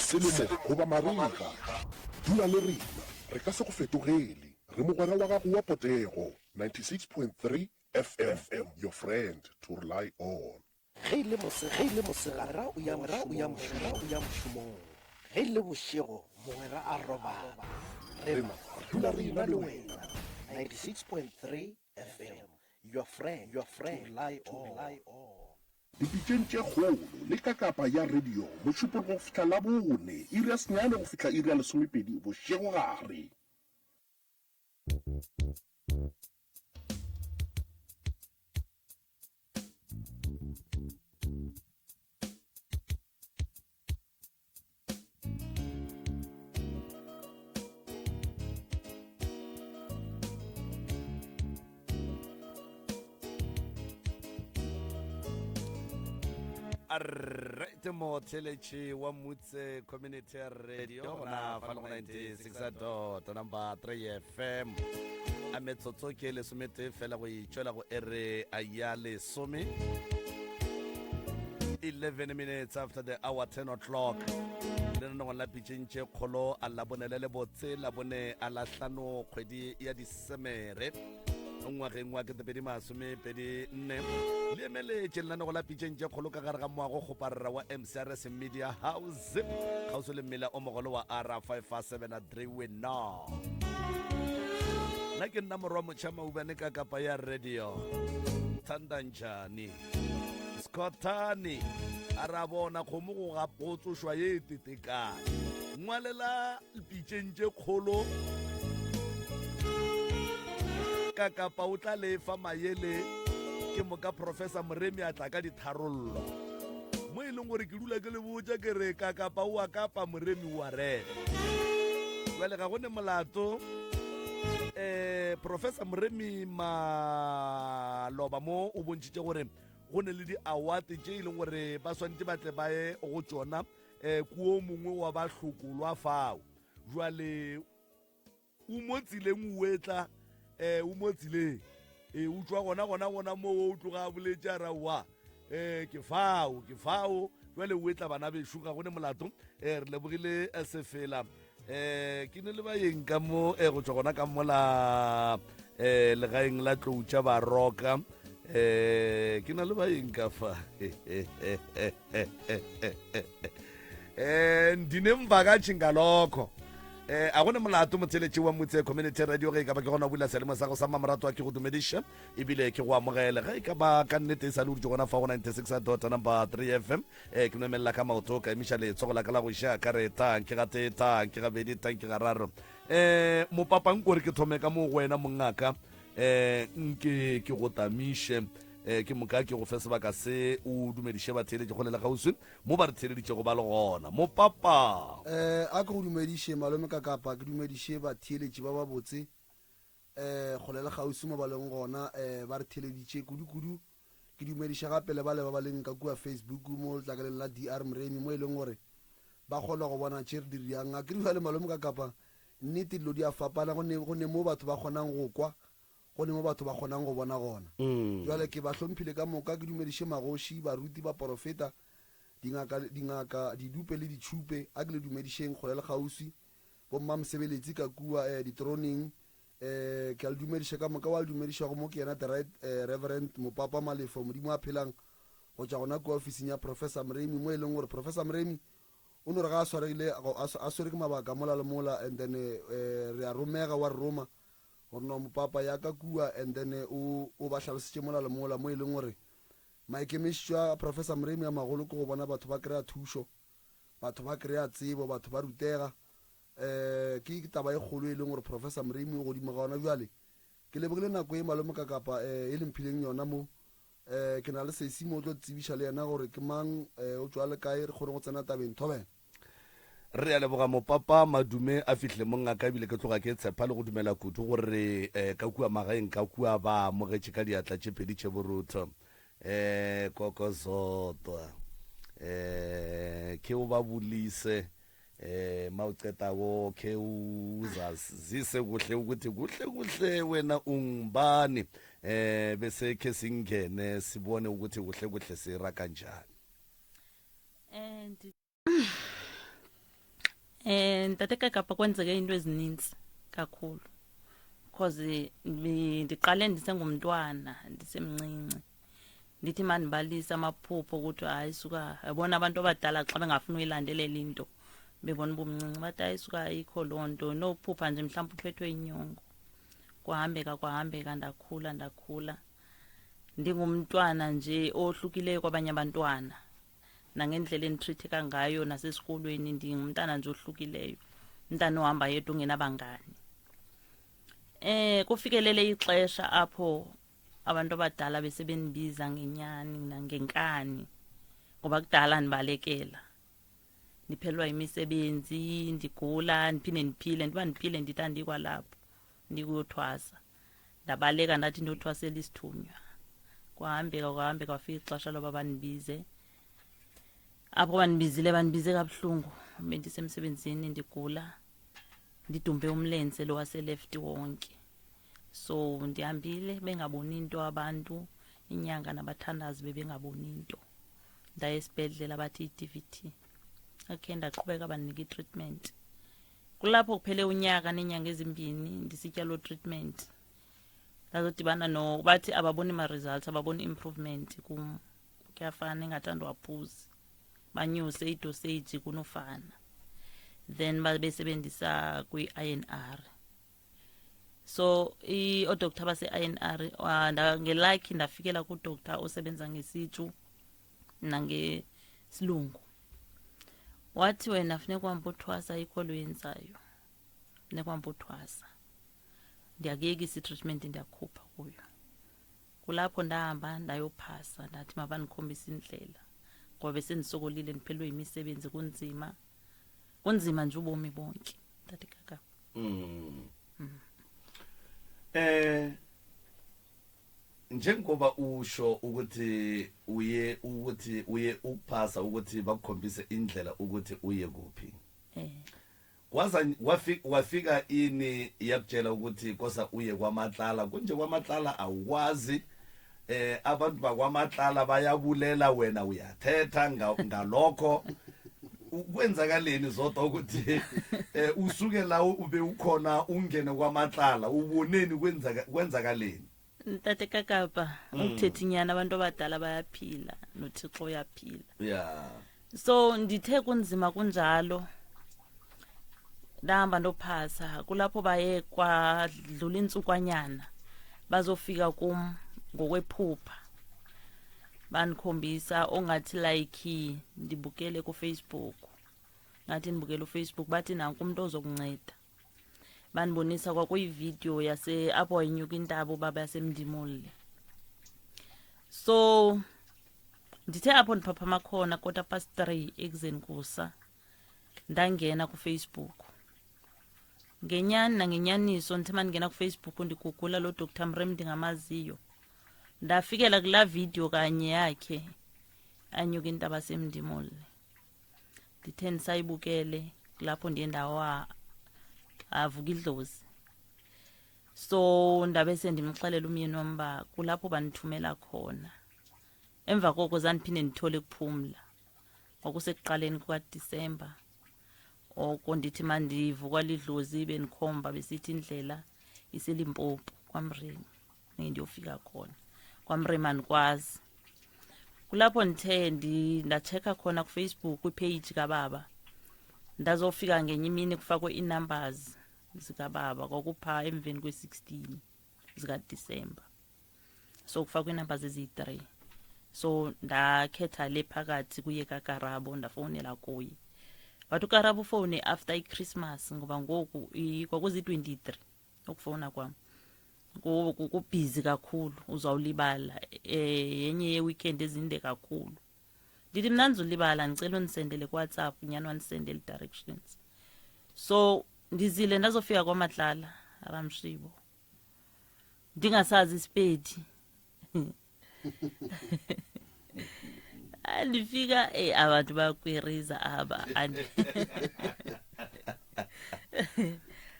Selemo goba marega, dula le rena, re ka se go fetogele. Re mogwera wa gago wa potego, 96.3 FM, your friend to rely on. Ge e le mose, ge e le mosegare, o ya o ya o ya mošomong. Ge e le bošego, mogwera a robala. Rena re dula re ena le wena. 96.3 FM, your friend, your friend to rely on. Dipitšeng tše kgolo le kakapa ya radio, Mošupologo go fihla Labone, iri ya senyane go fihla iri ya lesomepedi bošegogare. Alright, motheletši wa Mutse Community Radio gona fa le go 96 dot number 3 FM a metsotso ke lesometee fela go itšwela go ere a ya lesome 11 minutes after the hour 10 o'clock lenanegong la pitšeng tše kgolo a labone le lebotse labone a lahlano kgwedi ya disemere ngwageng wa 2024 le emeletše lenanego la pitšeng tše kgolo ka gare ga moago kgoparara wa mcrs media house kgauswi le mmila o mogolo wa r 557 Driwena. Nna ke nna morwa motšha maubane ka kapa ya radio. Thandantšhane. Scottane. A ra bona kgomo go ga go tsošwa ye e tetekane. Ngwalela pitšeng tše kgolo ka kapa o tla lefa mayele ke moka professor Moremi a tla ka ditharollo. Mo e leng gore ke dula ke le botša ke re ka kapa o a kapa Moremi o a rema. Jwale ga go ne molato eh Professor Moremi maloba mo o bontšhitše gore go ne le di-award tše e leng gore ba swanetše ba tle ba ye go tšona um kuo mongwe wa ba hlokolwa fao jwale O mo tseleng o etla, eh, o mo tseleng. E, o tšwa gona gona gona moo o tloga a boletše a ra wa. Eh, ke fao, ke fao. Jwale o etla bana bešo ga go ne molato. Eh, re lebogile eh, sefela. Eh, ke ne le baeng ka mo eh, go tšwa gona ka mola eh, legaeng la tlou tša baroka. Eh, ke na le baeng ka fa. Eh, ndinemvakatshi ngalokho eh a gone molato motheletši wa motse community radio ge e ka ba ke gona bula selemo sa go sa mamorato a ke go dumediša ebile ke go amogele ge e ka ba ka nnete e sa le o dutše gona fa go 96 dot number 3 fm eh ke no emelela ka maoto ka emiša letsogo la ka la go iša ka re tang ke ga tee tang ke gabedi tang ke gararo eh mopapang kore ke thome ka mo go wena mongaka eh nke ke go tamiše eh ke moka ke go fe sebaka se o dumediše batheeletši kgole le kgauswi mo ba re theeleditšego ba le gona. Mopapa. Eh, a ke go dumediše malome ka kapa ke dumediše batheeletši ba babotse eh kgole le kgauswi mo ba leng gona eh ba re theeleditše kudu-kudu. Ke dumediše gape le bale ba ba leng ka kua Facebook mo letlakaleng la DR Moremi mo e leng gore ba kgona go bona tše re di riang. A ke re bjale malome ka kapa nnete dilo di a fapana go ne go ne mo batho ba kgonang go kwa go ne mo batho ba kgonang go bona gona. Bjale ke ba hlomphile ka moka, ke dumediše magoši, baruti, baporofeta, dingaka, dingaka, didupe le ditšhupe. A ke le dumedišeng kgole le kgauswi, bommamosebeletsi ka kua eh, ditroneng. Eh, ke a le dumediša ka moka. Wa le dumedišago mo ke yena The Right eh, Reverend Mopapa Malefo, Modimo a phelang, go tšwa gona kua ofising ya Professor Moremi, mo e leng gore Professor Moremi o no re ga a swaregile, a swere ke mabaka mola le mola, and then eh, re a romega, wa re roma. Gore no mopapa ya ka kua and then o o ba hlalosetše mola le mola mo e leng gore maikemišetšo a Professor Moremi a magolo ke go bona batho ba kry-a thušo, batho ba kry-a tsebo, batho ba rutega. Um ke taba e kgolo e leng gore Professor Moremi o godimo ga ona bjale. Ke lebogile nako e malome Kakapa um e le mphileng yona mo. Um ke na le sesi mo o tlo tsebiša le yena gore ke mang, um o tšwa le kae re kgone go tsena tabeng. Thobela. Re a leboga mopapa Madume a fihle mongaka ebile ke tloga ke tshepa le go dumela kudu gore eh, ka kua magaeng ka kua ba amogetše ka diatla tše pedi tše borutho eh, koko zodwa eh, ke o ba bolise eh ma o qetako ke uzazise kuhle ukuthi kuhle kuhle wena ungubani eh bese ke singene sibone ukuthi kuhle kuhle sira kanjani And. Eh ntate Kakapa kwenzeke into ezininzi kakhulu because ndiqale ndisengumntwana ndisemncinci ndithi mandibalise amaphupho ukuthi hayi suka yabona abantu abadala xa bengafuni uyilandelela into bebona ubumncinci bathi hayi suka ayikho loo nto nophupha nje mhlawumbi uphethwe inyongo kwahambeka kwahambeka ndakhula ndakhula ndingumntwana nje ohlukileyo kwabanye abantwana nangendlela enditreatheka ngayo nasesikolweni ndingumntana nje ohlukileyo umntana ohamba yedwa ungenabangani eh kufikelele ixesha apho abantu abadala besebendibiza ngenyani nangenkani ngoba kudala ndibalekela ndiphelelwa yimisebenzi ndigula ndiphinde ndiphile ndiba ndiphile ndithi andikwalapho ndikuyothwasa ndabaleka ndathi ndothwasela isithunywa kwahambeka kwahambeka kwafika ixesha loba bandibize apho bandibizile bandibize kabuhlungu bendisemsebenzini ndigula ndidumbe umlenze lo waseleft wonke so ndihambile bengaboni into abantu inyanga nabathandazi bebengaboni into ndaye esibhedlela bathi i-dvt okay ndaqhubeka bandinika i-treatment kulapho kuphele unyaka neenyanga ezimbini ndisitya loo treatment ndazodibana no bathi ababoni ma-results ababoni improvement kum kuyafana ingathi andiwaphuzi banyuse idosage kunofana then babesebenzisa kwi-i n r so oodoctor base-i n r ngelakhi ndafikela kudoctor osebenza ngesitshu nangesilungu wathi wena funeka uhambe uthwasa ayikho lo yenzayo funeka uhambe uthwasa ndiyakuyekisa itreatment ndiyakukhupha kuyo kulapho ndahamba ndayophasa ndathi mabandikhombise indlela ngoba besendisokolile ndiphelelwe yimisebenzi kunzima kunzima nje ubomi bonke ndathi kaka mm. mm. eh njengoba usho ukuthi uye ukuthi uye ukuphasa ukuthi bakukhombise indlela ukuthi uye kuphi eh kwaza wafika wafika ini yakutshela ukuthi kosa uye kwamatlala kunje kwamatlala awukwazi eh abantu bakwamatlala bayabulela wena uyathetha ngalokho kwenzakaleni zodwa ukuthi eh usuke la ube ukhona ungene kwamatlala uboneni kwenzaka kwenzakaleni ntate kakapa mm. ukuthetha inyani abantu abadala bayaphila nothixo uyaphila yeah so ndithe kunzima kunjalo ndahamba ndophasa kulapho baye kwadlula intsukwanyana bazofika kum ngokwephupha bandikhombisa ongathi like ndibukele kufacebook ngathi ndibukele ufacebook bathi nanku umntu ozokunceda bandibonisa kwakuyividiyo yase apho wayinyuka intaba ubaba yasemndimole so ndithe apho ndiphaphama khona quarter past three ekuzeni kusa ndangena kufacebook ngenyani nangenyaniso ndithe mandingena kufacebook ndigugula lo dr mrem ndingamaziyo ndafikela kulaa vidiyo kanye yakhe anyuka intaba semndimole ndithe ndisayibukele kulapho ndiye ndawa avuka idlozi so ndabe sendimxelela umyeni wam uba kulapho bandithumela khona emva koko zandiphinde ndithole kuphumla kwakusekuqaleni kukadisemba oko ndithi mandivukwa lidlozi bendikhomba besithi indlela iselimpopo kwamremi ndiyofika khona kwamremi andikwazi kulapho ndithe ndatshekha khona kufacebook kwipage kababa ndazofika ngenye imini kufakwe ii-numbers zikababa kwakupha emveni kwe-16 zikadisemba so kufakwe ii-numbers eziyi-three so ndakhetha le phakathi kuye kakarabo ndafowunela kuye wathi ukarabo ufowune after ichristmas ngoba ngoku kwakuzi-23 ukufowuna kwam kubhizi kakhulu uzawulibala eh yenye ye-weekend ezinde kakhulu ndithi mna ndizolibala ndicela undisendele kuwhatsapp nyhani wandisendele directions so ndizile ndazofika kwamatlala ramshibo ndingasazi isipedi andifika eyi abantu bayakwiriza aba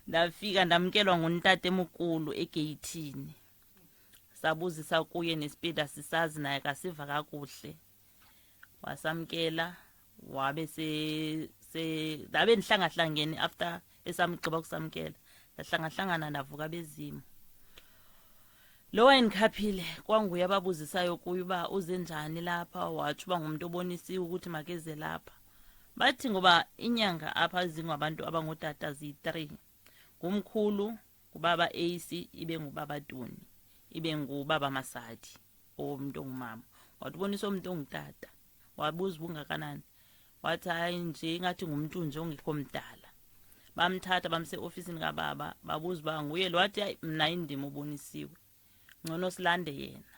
ndafika ndamkelwa nguntate mukulu egeyithini sabuzisa kuye nesipedi asisazi naye kasiva kakuhle wasamkela wabe se Se ndabe ndihlangahlangene after esamgqiba kusamkela, ndahlangahlangana ndavuka bezimu. Lo wayendikhaphile kwanguye ababuzisayo kuye uba uze njani lapha, watsho uba ngumntu obonisiwe ukuthi makeze lapha. Bathi ngoba inyanga apha zingabantu abangootata ziyi-3, ngumkhulu, ngubaba Ace, ibe ngubaba Tuni, ibe ngubaba Masadi, owomntu ongumama. Wathi ubonisa umntu ongutata, wabuza ubungakanani, wathi hayi nje ingathi ngumntu nje ongekho mdala. Bamthatha bamse ofisini kababa, babuza uba nguye lo, wathi hayi mna indima ubonisiwe, ngcono silande yena.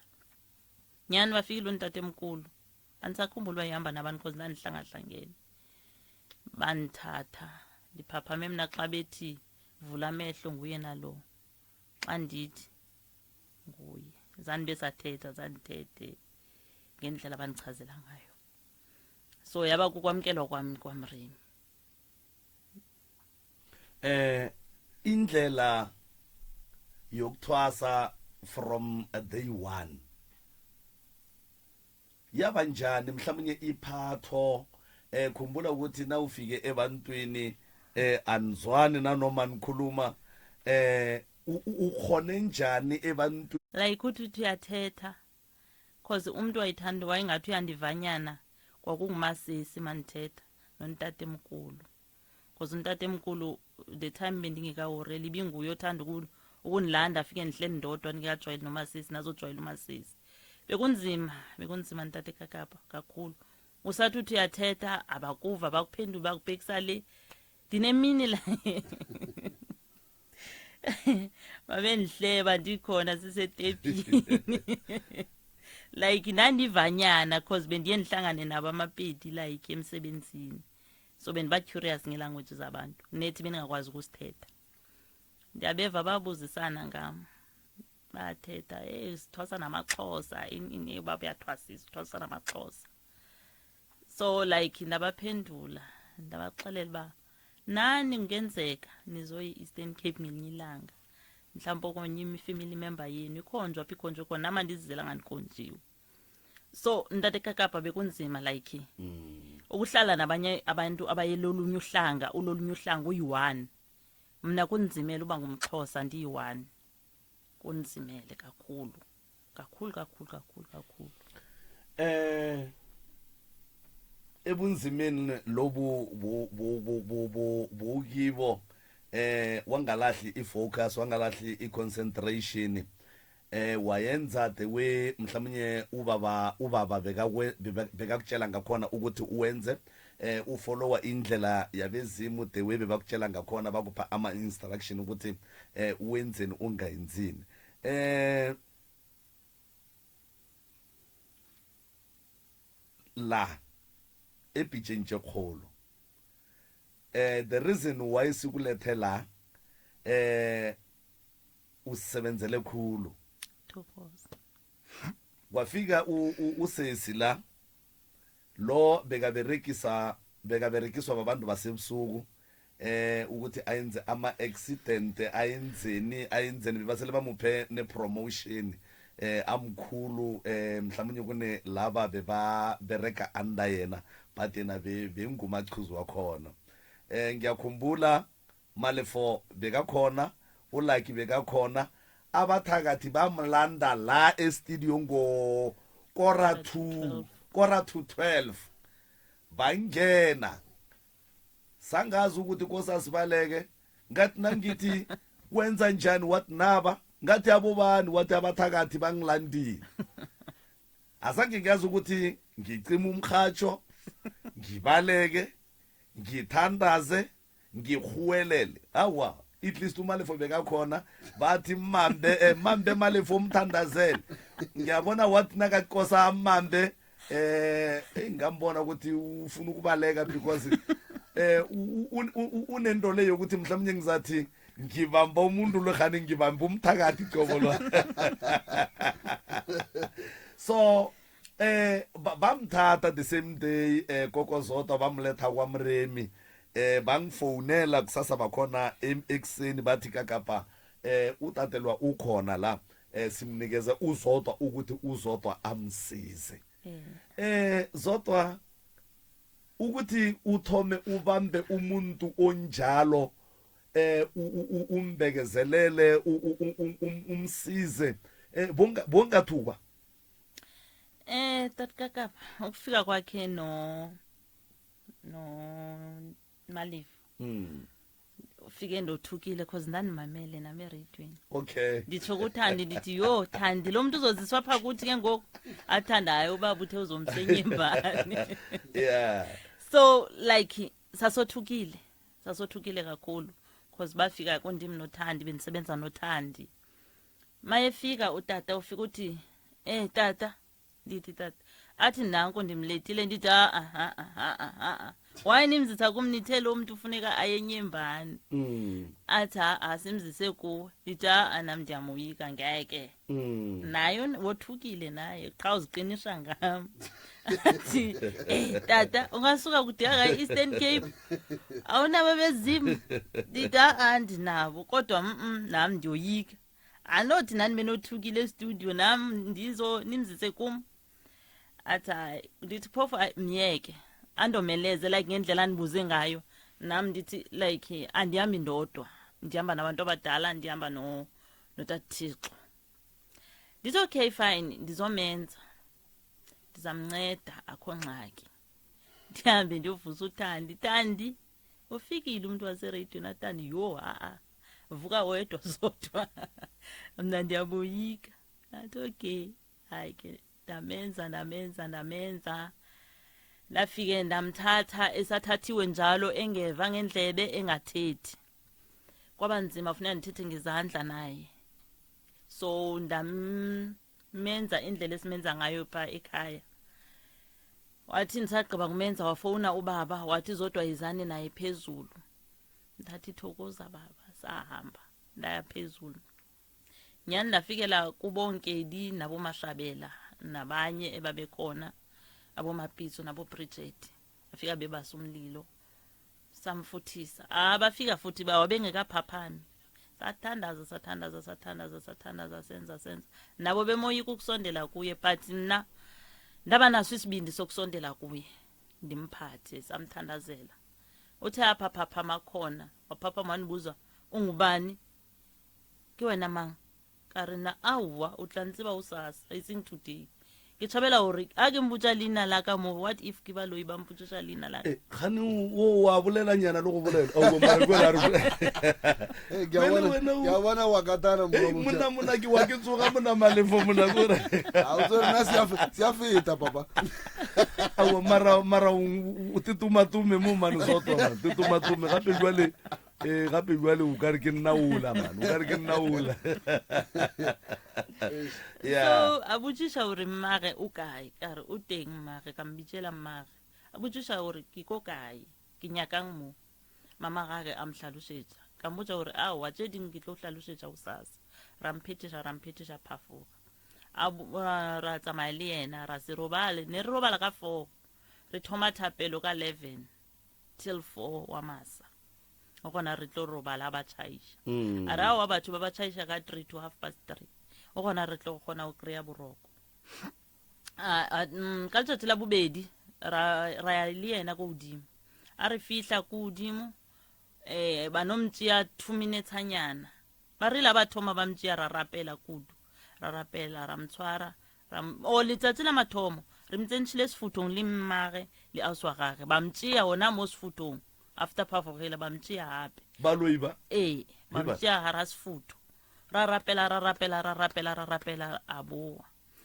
Nyhani bafikile untata emkhulu, andisakhumbula uba ihamba nabantu because ndandihlangahlangene. Bandithatha ndiphaphame mna xa bethi vula amehlo nguye nalo, xa ndithi nguye zandibe sathetha, zandithethe ngendlela abandichazela ngayo. So yaba kukwamkelwa kwami kwaMremi. Indlela yokuthwasa from day one yaba njani? Mhlawumnye iphatho, khumbula ukuthi nawufike ebantwini anizwani nanoma nikhuluma, ukhone njani ebantwini? Like uthi uthi uyathetha cause umuntu wayithanda wayengathi uyandivanyana, kwakungumasisi mandithetha nontatemkhulu, cause untatemkhulu the time bendingekahoreli ibinguye othanda ukundilanda afike ndihleli ndodwa ndingekajwayeli nomasisi, nazojwayela umasisi. Bekunzima, bekunzima ntate Kakapa kakhulu. Usathi uthi uyathetha abakuva, bakuphendula bakubhekisa le ndinemini la babendihleba ndikhona sisetepini, like ndandivanyana cause bendiye ndihlangane nabo amapedi like emsebenzini, so bendiba-curious ngelanguage zabantu nethi bendingakwazi ukusithetha. Ndiyabeva babuzisana ngam, bathetha, hey sithwasa namaXhosa, ini ubaba uyathwasisa, uthwasa namaXhosa. So like ndabaphendula ndabaxelela uba nani kungenzeka nizoyi-Eastern Cape ngelinye ilanga, mhlawumbi okonye ifamily member yenu ikhonjwa apho ikhonjwe khona, nama ndizizela ngandikhonjiwe. So ntate Kakapa bekunzima like ukuhlala nabanye abantu abayelolunye uhlanga, ulolunye uhlanga uyi-one. Mna kunzimele uba ngumXhosa ndiyi-one, kunzimele kakhulu kakhulu kakhulu kakhulu kakhulu. Ebunzimeni lobu bukibo, wangalahli ifocus, wangalahli iconcentration, wayenza the way mhlawumnye ubaba bekakutshela ngakhona ukuthi uwenze, ufollowa indlela yabezimu the way bebakutshela ngakhona, bakupha ama instruction ukuthi uwenzeni ungayenzini. La epitšeng tše kgolo, the reason why sikulethe la, usebenzele khulu. Thokoza. Kwafika usesi la, lo bekaberekisa bekaberekiswa babantu basebusuku ukuthi ayenze ama accident, ayenzeni ayenzeni, bebasele bamuphe ne promotion, amkhulu, mhlawumnye kune laba beba bereka under yena, but yena bengumachuzu wakhona. Ngiyakhumbula Malefo bekakhona, uLucky bekakhona, abathakathi bamlanda la e-studio ngo 11:45, bangena sangazi ukuthi kosasibaleke. Ngathi nangithi kwenza njani, wathi naba, ngathi abobani, wathi abathakathi bangilandile. Azange ngiyazi ukuthi ngicima umrhatsho, ngibaleke, ngithandaze, ngikhuwelele. Awa, at least uMalefo bekakhona, bathi mambe, mambe Malefo umthandazele. Ngiyabona wathi nakakosa amambe, ngambona ukuthi ufuna ukubaleka because unento le yokuthi mhlawumnye ngizathi ngibamba umuntu lo, khani ngibamba umthakathi qobo lo. So bamthatha the same day, kokozodwa bamletha kwaMremi. Bangifonela kusasa bakhona ekuseni, bathi Kakapa, utatelwa ukhona la, simnikeze uZodwa ukuthi uZodwa amsize. Zodwa. Ukuthi uthome ubambe umuntu onjalo eh umbekezelele umsize eh bongathukwa Eh tatkakapa ukufika kwakhe no no Malifu mm. ufike ndothukile cause ndandimamele nami ereyidweni okay nditsho kuthandi ndithi yho thandi lo mntu uzoziswa pha kuthi ke ngoku athandayo ubaba uthe uzomsenyembani yeah so like sasothukile sasothukile kakhulu cause bafika kundim nothandi bendisebenza nothandi mayefika utata ufika uthi eh tata ndithi tata athi nanko ndimletile ndithi a-a a-a a-a a-a waye nimzisa kum nithe lo mntu ufuneka ayenyembani mm. athi a-a simzise kuwe ndithi a-a nam ndiyamoyika ngeke mm. naye wothukile naye qha uziqinisa ngam athi eh tata ungasuka kude kangaka e-eastern cape awunabo bezimu ndithi a-a ndinabo kodwa mm nam ndiyoyika anothi nani benothukile estudio nam ndizo nimzise kum athi hayi ndithi phofu myeke andomeleze like ngendlela andibuze ngayo nam ndithi like andihambi ndodwa ndihamba nabantu abadala ndihamba no notathixo ndithi okay fine ndizomenza ndizamnceda akho ngxaki ndihambe ndiyovusa uthandi thandi ufikile umuntu wasereyidweni athandi yho ha-a vuka wedwa zodwa mna ndiyaboyika athi okay hayi ke ndamenza ndamenza ndamenza ndafike ndamthatha esathathiwe njalo engeva ngendlebe engathethi kwaba nzima funeka ndithethe ngezandla naye so ndamenza indlela esimenza ngayo pha ekhaya wathi ndisagqiba kumenza wafowuna ubaba wathi zodwa yizani naye phezulu ndathi thokoza baba sahamba ndaya phezulu nyhani ndafikela kubonkedi nabomashabela nabanye ebabekhona abomapitso nabobridget afika bebasa umlilo samfuthisa ah bafika futhi bawa bengekaphaphami sathandaza sathandaza sathandaza sathandaza senza senza nabo bemoyika ukusondela kuye but mna ndaba naso isibindi sokusondela kuye ndimphathe samthandazela uthe aphaphaphama khona waphaphama wandibuza ungubani ke wena mang ka re na aowa o tla ntseba o sasa e seng today ke tšhabela gore a ke mpotša leina la ka mo what if ke baloi ba mpotšiša leina la ka eh, gane o wa bolelanyana le go bolela Aowa, mara ke wena a re- Eh, ke a Wena, bona- wena o- ke a bona wa katana Ei, monna monna ke wa ke tsoga monna malefo monna kore a o tsere nna se a feta papa aowa mara mara o o tetomatume mo mane soto man tetomatume gape jwale ee gape jwale o ka re ke nna ola man o ka re ke nna ola yeah so a botšiša gore mmage o kae ka re o teng mmage ka mbitšela mmage a botšiša gore ke ko kae ke nyakang mo mama gage a mohlalošetša ka mmotša gore aowa tše dingwe ke tlo hlalošetša go sasa ra mphetiša ra mphetiša phafoga a ra tsamaya le yena ra se robale ne re robala ka four re thoma thapelo ka 11 till 4 wa masa o gona re tlo robala ba tšhaiša mm. a re aowa batho ba ba tšhaiša ka 3 to half past 3 o gona re tlo kgona go kry-a boroko mm, ka letšatši la bobedi ra ya le yena ko godimo a re fihla ko godimo um ba no mtšea two minutesanyana ba rile ba thoma ba mtšea ra rapela kudu ra rapela ra mtshwara o letsatsi la mathomo re mtsentšhile sefuthong le mmage le ausi wa gage ba mtšea ona mo sefuthong after phafogela ba mtšea gape baloi ba ee ba mtšea gara sefutho ra rapela ra rapela ra rapela ra rapela a boa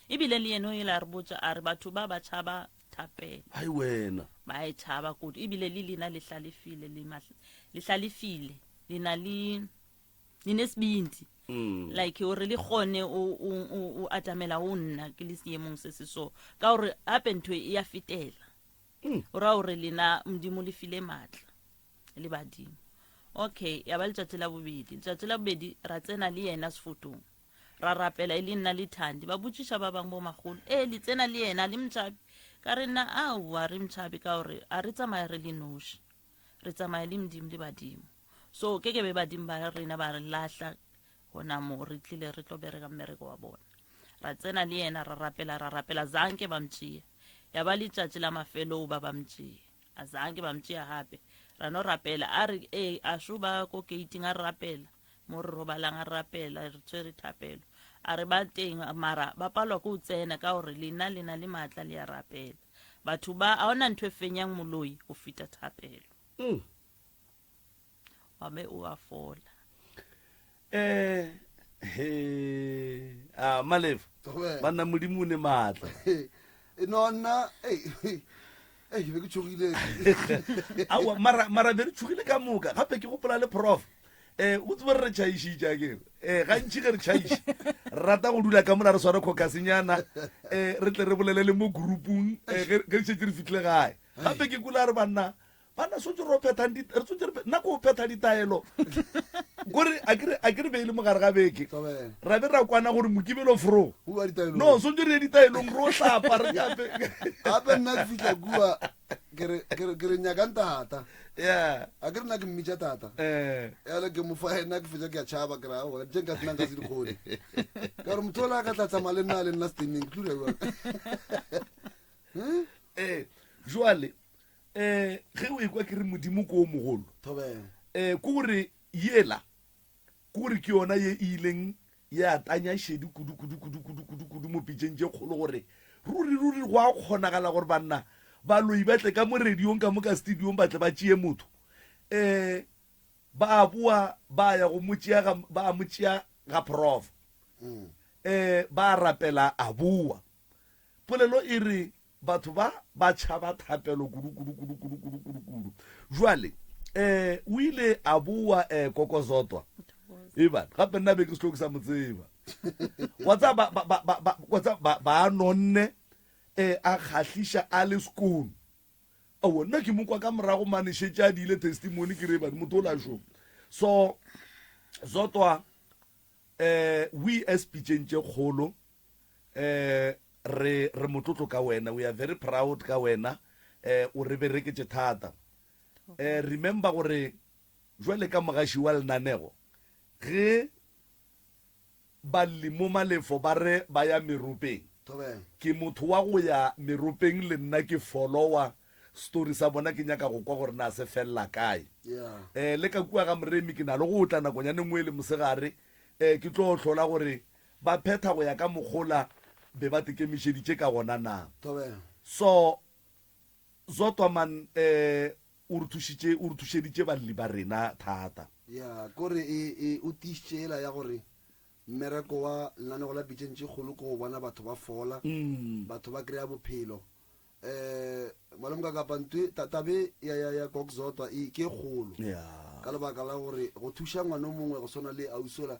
ebile le yena o ile a re botša a re batho ba ba tšhaba thapelo hai wena ba e tšhaba kudu ebile le lena le hlalefile le hlalefile le na le ninesibindi mm. like gore le kgone o atamela o nna ke le seemong se se so ka gore gape ntho e ya fetela mm. o raya gore lena modimo le file maatla le badimo okay ya ba letšatši la bobedi letšatši la bobedi ra tsena le yena sefotong ra rapela e le nna le thandi ba botšiša ba bangwe bo magolo ee le tsena le yena le motšhabi ka re nna aowa re motšhabi ka gore a re tsamaya re le noši re tsamaya le modimo le badimo so ke ke be badimo ba rena ba re lahla gona mo re tlile re tlo bereka mmereko wa bona ra tsena le yena ra rapela ra rapela zanke ba mtšea ya ba letšatši la mafelo ba ba mtšea Azange ba mtšea gape. Ra no rapela. A re, ee, a šo ba ko gating a re rapela. Mo re robalang a re rapela, re tshwere thapelo. A re ba teng, mara ba palwa ke go tsena ka gore lena le na le maatla le a rapela. Batho ba, a ona ntho e fenyang moloi go feta thapelo. Mm. Wa be o a fola. Eh, he, a Malefo, Thobela. banna Modimo o ne maatla. No nna, ei, ei, be ke tšhogile. Aowa, mara, mara be re tšhogile ka moka. Gape ke gopola le prof. Eh, o tsebe re tšhaišitše akere. Eh, gantši ge re tšhaiša, re rata go dula ka mola re sware khokasenyana, eh, re tle re bolele le mo groupung, eh, ge ge re šetše re fihlile gae. Gape ke kula re banna, Banna swantse ro phetha di re swantse re nna ko phetha ditaelo. Kore a ke re a ke re beile mogare ga beke. Ra be ra kwana gore mokibelo fro. No swantse re ye ditaelong ro hlapa re gape. Gape nna ke fihla kua ke re ke re ke re nyakang tata. Yeah. A ke re nna ke mmitša tata. Eh. Yale ke mo fa ena ke fetša ke a tšhaba ke ra aowa tše nka se nna nka se di kgone. Ka gore motho ola a ka tla tsamaya le nna le nna steneng ke tlo dira jwang. Eh, jwale um ge o ekwa ke re modimo ko o mogolo um ke gore yela ke gore ke yona ye e ileng ya tanya šedi kudu kudu kudu kudu kudu kudu mo pitšeng tše kgolo gore ruri ruri go a kgonagala gore banna baloi ba tle ka mo radiong ka mo ka studiong ba tle ba tšee motho um ba boa ba ya go mo tšea ba mo tšea ga prof um ba rapela a boa polelo e re Batho ba ba tšhaba thapelo kudu, kudu, kudu, kudu, kudu, kudu, kudu. Jwale, eh, o ile a boa, eh, Kokozotwa. Eban, gape nna be ke sehlo ke sa mo tseba. Wa tseba, ba, ba, ba, ba, ba, wa tseba, ba, ba nonne, eh, a kgahliša a le skoon. Aowa, nna ke mo kwa ka morago mane šetše a diile testimony, ke re, Eban, motho o la šoma. So, Zotwa, eh, we as pitšeng tše kgolo, eh re re motlotlo ka wena, we are very proud ka wena, eh o re bereketše thata. Eh remember gore jwale ka mogaši wa lenanego ge balli mo Malefo ba re ba ya meropeng, ke motho wa go ya meropeng le nna ke follower story sa bona ke nyaka go kwa gore na se fella kae. Eh le ka kua ga Moremi ke na le go tla nakonyana e nngwe e le mosegare eh ke tlo hlola gore Ba phetha go ya ka mokgola be ba tekemišeditše ka gona na? Thobela. So, Zodwa man eh o re thušitše, o re thušeditše balli ba rena thata. Ya, kore e, e, o tiišitše yela ya gore mmereko wa lenanego la Pitšeng tše Kgolo ke go bona batho ba fola, batho ba kry-a bophelo. Um malome ka kapa ntwe, ta, tabe ya, ya, ya Kok Zodwa e, ke e kgolo. Ya. Ka lebaka la gore go thuša ngwana o mongwe go swana le ausi ola,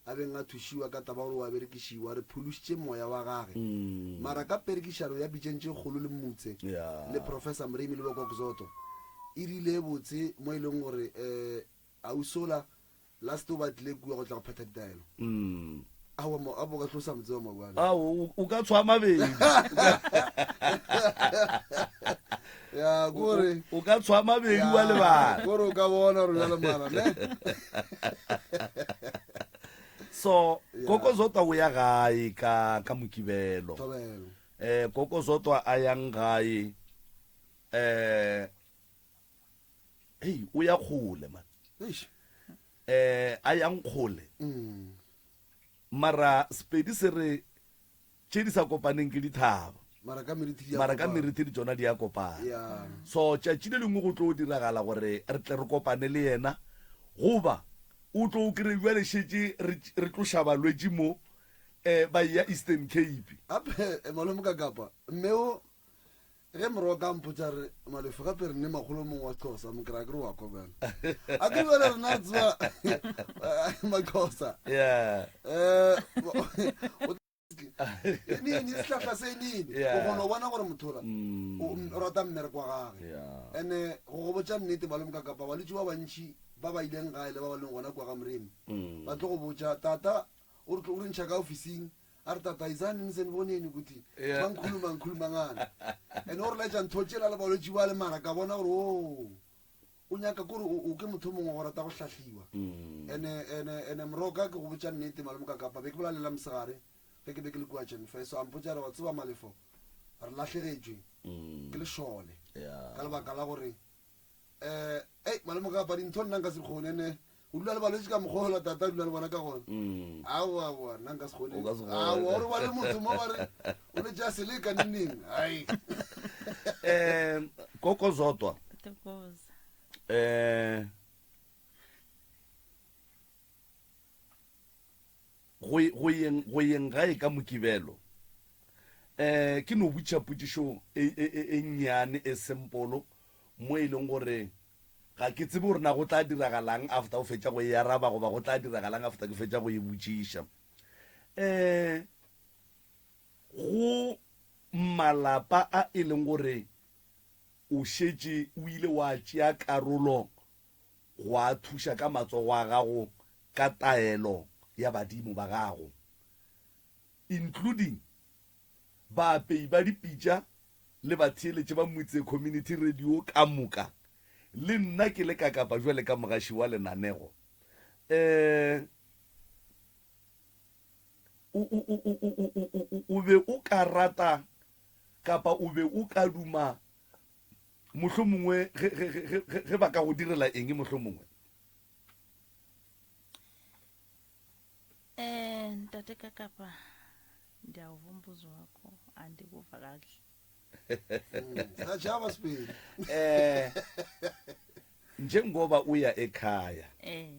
a beng a thušiwa ka taba gore o a berekišiwa, re phološitše moya wa gage. Mara ka perekišano ya pitšeng tše kgolo le Mmutse le Professor Moremi le Bokokzoto, e rile botse mo e leng gore um ausola last o ba tlile kua go tla go phetha ditaelo. Aowa mo, apo ka tlo sa mo tseba maobane. Ao, o ka tshwa mabedi. Ya, kore. O ka tshwa mabedi wa lebala. Kore o ka bona gore bjale mara, ne? So, Koko Zotwa o ya gae ka ka Mokibelo. Thobela. Eh, Koko Zotwa a yang gae. Eh, hey, o ya kgole man. Eish. Eh, a yang kgole. Mm. Mara Sepedi se re tše di sa kopaneng ke dithaba. Mara ka meriti di a Mara ka kopana. meriti di tšona di a kopana. Yeah. So tšatši le lengwe go tlo diragala gore re tle re kopane le yena, goba o tlo o kry bjale šetše re, re tloša balwetši mo eh, ba eya Eastern Cape. Gape eh, malome ka kapa mme o ge moroka a mpotša re Malefo gape re ne makgolo mongwe wa Xhosa mo kry-a ke re wa kwa bjale a ke bjale rena re tseba Maxhosa Yeah. eh nini sehlahla se nini Yeah. o kgona go bona gore motho ola o o rata mmereko wa gage Yeah. ene go go botša nnete malome ka kapa balwetši ba bantši ba ba ileng gae le ba ba leng gona kua ga Moremi ba tlo go botša tata o re tlo- o re ntšha ka ofising a re tata izani niseniboneni ukuthi Yeah. mangikhuluma ngikhuluma ngani ene o re laetša ntho tšela le balwetši ba le mara ka bona gore o o nyaka kore o ke motho o mongwe go rata go hlahliwa ene ene ene moroka ke go botša nnete malome ka kapa be ke bola lela mosegare ge ke be ke le kua Jennifer so a mpotša re wa tseba Malefo re lahlegetšwe ke lešole. Ka lebaka la gore um ei malome kapa dintho nna nka se kgone ene go dula le balwetse ka mokgwa ola tata a dula le bona ka gona mm. aowa aowa nna nka se kgone aowa ore ba le motho mo ba re o le ja sele ka neneng ai um koko zodwa um go yeng go yeng gae ka mokibelo um ke no butša potšišo e, e, e, e nnyane e sempolo mo e leng gore ga ke tsebe gore na go tla diragalang after o fetša go e araba goba go tla diragalang after ke fetša go e botšiša um go malapa a e leng gore o šetše o ile wa tšea karolo go a thuša ka matsogo a gago ka taelo ya badimo ba gago, including baapei ba dipitša le batheeletši ba Motse Community Radio ka moka, le nna ke le ka Kapa bjale ka mogaši wa lenanego. Um o, o, o, o, o, o, o, o, o be o ka rata kapa o be o ka duma mohlomongwe ge, ge, ge, ge, ge ba ka go direla eng mohlomongwe? Eh, ntate Kakapa, ndiyawuva umbuzo wakho, andikuva kakuhle. Sajaba sibili. Eh, njengoba uya ekhaya Eh,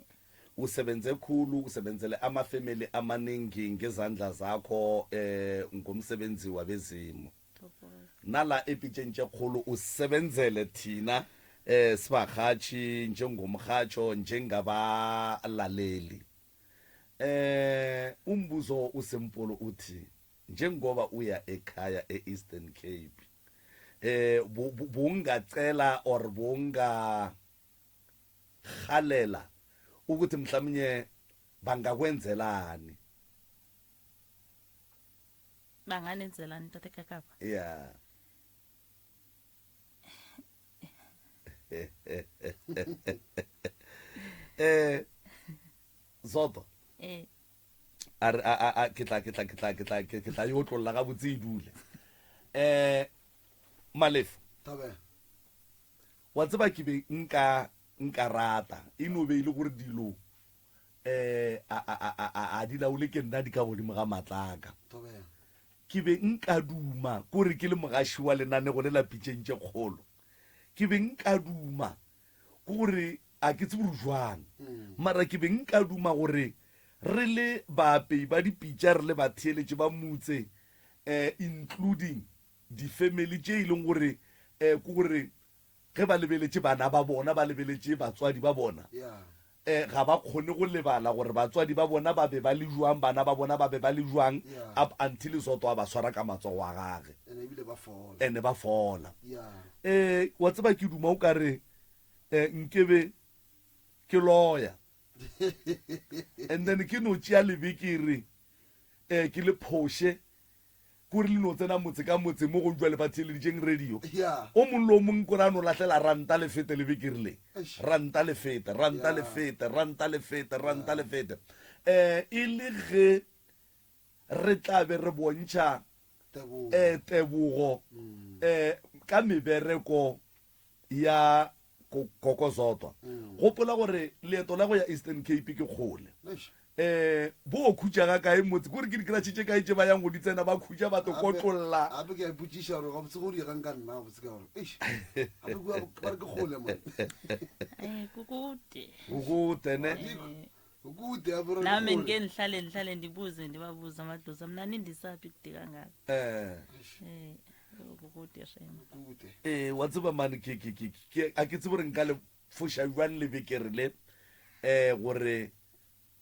usebenze khulu usebenzele amafemeli amaningi ngezandla zakho eh ngomsebenzi wabezimu Nala epitšeng tše kgolo o sebenzele thina eh sibakgatši njengomrhatjho njengabalaleli. Eh umbuzo usempolo uthi njengoba uya ekhaya e-Eastern Cape eh bowungacela or bowungarhalela ukuthi mhlawumnye bangakwenzelani? Banganenzelani ntate Kakapa? Yeah. Eh Zoto. Eh. A re a a ke tla ke tla ke tla ke tla ke tla yo tlolla ga botse e dule. Eh Malefo. Tabe. Wa tseba ke be nka nka rata e no be ile gore dilo um a, a, a, a, a di laole ke nna di ka godimo ga matlaka. Ke be nka duma kore ke le mogaši wa lenanego le la pitšeng tše kgolo. Ke be nka duma gore a ke tsebe gore jwang mm. mara ke be nka duma gore re le baapei ba dipitša re le batheeletše ba motse um including difamily tše e leng gore um ke gore Ge ba lebeletše bana ba bona, ba lebeletše batswadi ba bona, eh, ga ba kgone go lebala gore batswadi ba bona ba be ba le jwang, bana ba bona ba be ba le jwang, up until Zoto a ba swara ka matsogo a gage. Ene ba fola. Eh, wa tseba ke duma o ka re eh, nkebe ke loya. And then ke no tšea lebekere eh, ke le phoše Kore le no tsena motse ka motse mo go jwale ba theeleditšeng radio. Yeah. O mong le o mong kore a no lahlela ranta le fete le bekere le. Eish. Ranta le fete, ranta le Yeah. fete, ranta le fete, ranta le fete. Eh e le ge re tla be re bontšha Tebogo. eh tebogo eh ka mebereko ya Koko Zodwa. Gopola gore leeto la go ya Eastern Cape ke kgole. Um bo khutša ga kae motse? Kore ke dikratšhe tše kae tše ba yang go di tsena ba khutša ba to kotlolla. Gape ke a ipotšiša gore gabotse go diegang ka nna gabotse ka gore eish gape kua ba re ke kgole man. Eh, kukude. Kukude ne? Eh. Kukude gape re Nami kgole. ngike ngihlale ngihlale ndibuze ndibabuze amadlozi ami nanindisaphi kude kangaka. Eh. Eh. Kukude shame. Kude. Ee, wa tseba mane ke, ke, ke, ke, a ke tsebe gore nka le foša jwang lebekere le, um gore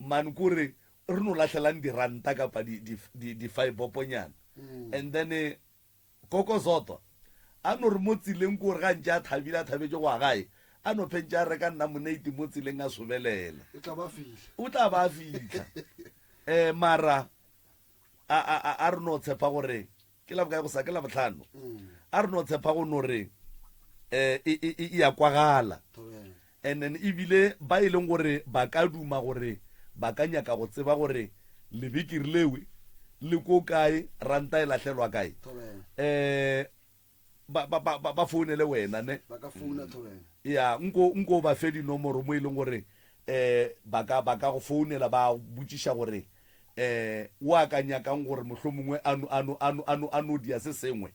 mane kore re no lahlelang diranta kapa di, di, di, di-fiboponyana. And then eh, Koko Zodwa a no re mo tseleng kore ga ntše a thabile a thabetše go ya gae, a no phentše a reka nnamonate mo tseleng a sobelela. E tla ba fihla. O tla ba a fihla. Um mara a, a, a, a re no tshepa gore Ke la bokae go sa? Ke Labohlano. A re no tshepa go no re um e, e, e ya kwagala. And then ebile ba e leng gore ba ka duma gore ba ka nyaka go tseba gore lebekere lewe le ko kae, ranta e lahlelwa kae. Um. Ba ba ba ba founele wena ne? Ba ka founa Thobela. Ya, nko nko o ba fe dinomoro mo e leng gore eh ba ka ba ka go founela ba botšiša gore eh o a ka nyakang gore mohlomongwe a no a no a no a no a no dia se sengwe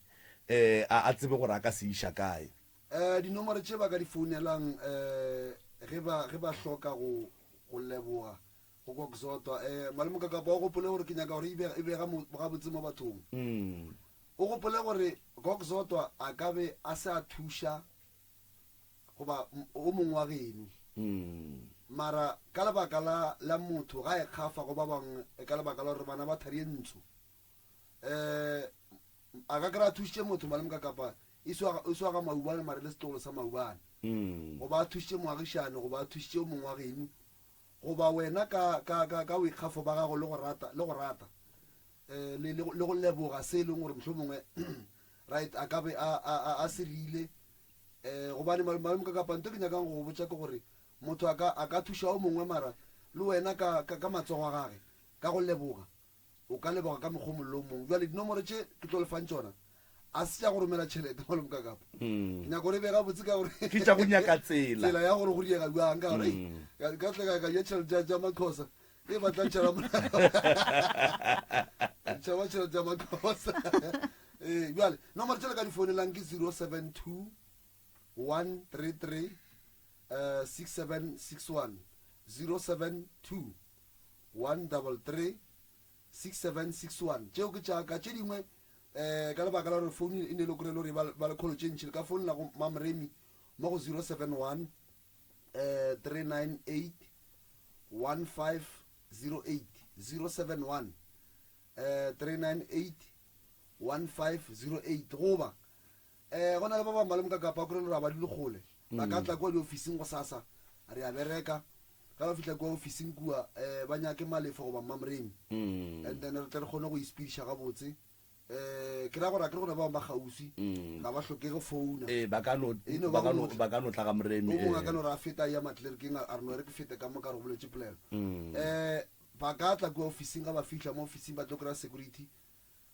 eh a a tsebe gore a ka se iša kae. Eh dinomoro tše ba ka di founelang eh ge ba ge ba hloka go go leboga go kwa Xotwa. Eh Malome Kakapa o gopole gore ke nyaka gore e be e be ga mo gabotse mo bathong. O gopole gore Gokzotwa a ka be a se a thuša goba o mongwe wa geno. Mara ka lebaka la, la motho ga e kgafa go ba bangwe ka lebaka la gore bana ba thari ye ntsho. Um a ka kry-a thušitše motho malome kapa e swa ga Maubane mara e le setlogolo sa Maubane. Goba a thušitše moagišane goba a thušitše o mongwe wa geno Goba wena ka, ka, ka, ka boikgafo ba gago le go rata, le go rata, eh, le, le, le go leboga se e leng gore mohlomongwe, right, a ka be a, a, a, a se rile. Eh, gobane malome, malome ka kapa nto ke nyakang go go botša ke gore motho a ka, a ka thuša o mongwe mara le wena ka, ka, ka matsogo a gage, ka go leboga. O ka leboga ka mokgwa o mongwe le o mongwe. Bjale dinomoro tše ke tlo le fang tšona a se tša go romela tšhelete malome ka kapa. Ke nyaka gore e be gabotse ka gore Ke tša go nyaka tsela. Tsela ya gore go diega bjang ka gore ei, ka ka tle ka ka ja tšhelete tša tša Maxhosa e ba tla ntšhela morago. Tšhaba tšhelete tša Maxhosa. Ee, bjale nomoro tše le ka di founelang ke 072 133 eh, 6761 072 133 6761 Tšeo ke tša ka. Tše dingwe um ka lebaka la gore founu e ne e le kore e le gore ba ba le kholo tše ntši, le ka founela go Mamremi mo go 071 um 398 1508 071 um 398 1508 goba um go na le ba bangwe ba le mokakapa o kry-e le gore ga ba dule kgole ba ka tla kua diofising gosasa re a bereka ge ba fihla kua ofising kua um ba nyake malefo goba mmamoremi and then re tle re kgone go ispediša gabotse um ke ra gore a ke re gona ba bangwe ba kgauswi ga ba hlokege founa ee ba ka no E no ba ba ka go no motho. ba ka no tla ga moremi o mongwe a ee. ka no re a feta a ya matlerekeng a re no re ke fete ka mo ka re go boletše polelo um ba ka tla kua ofising ga ba fihla mo ofising ba tlo kry-a security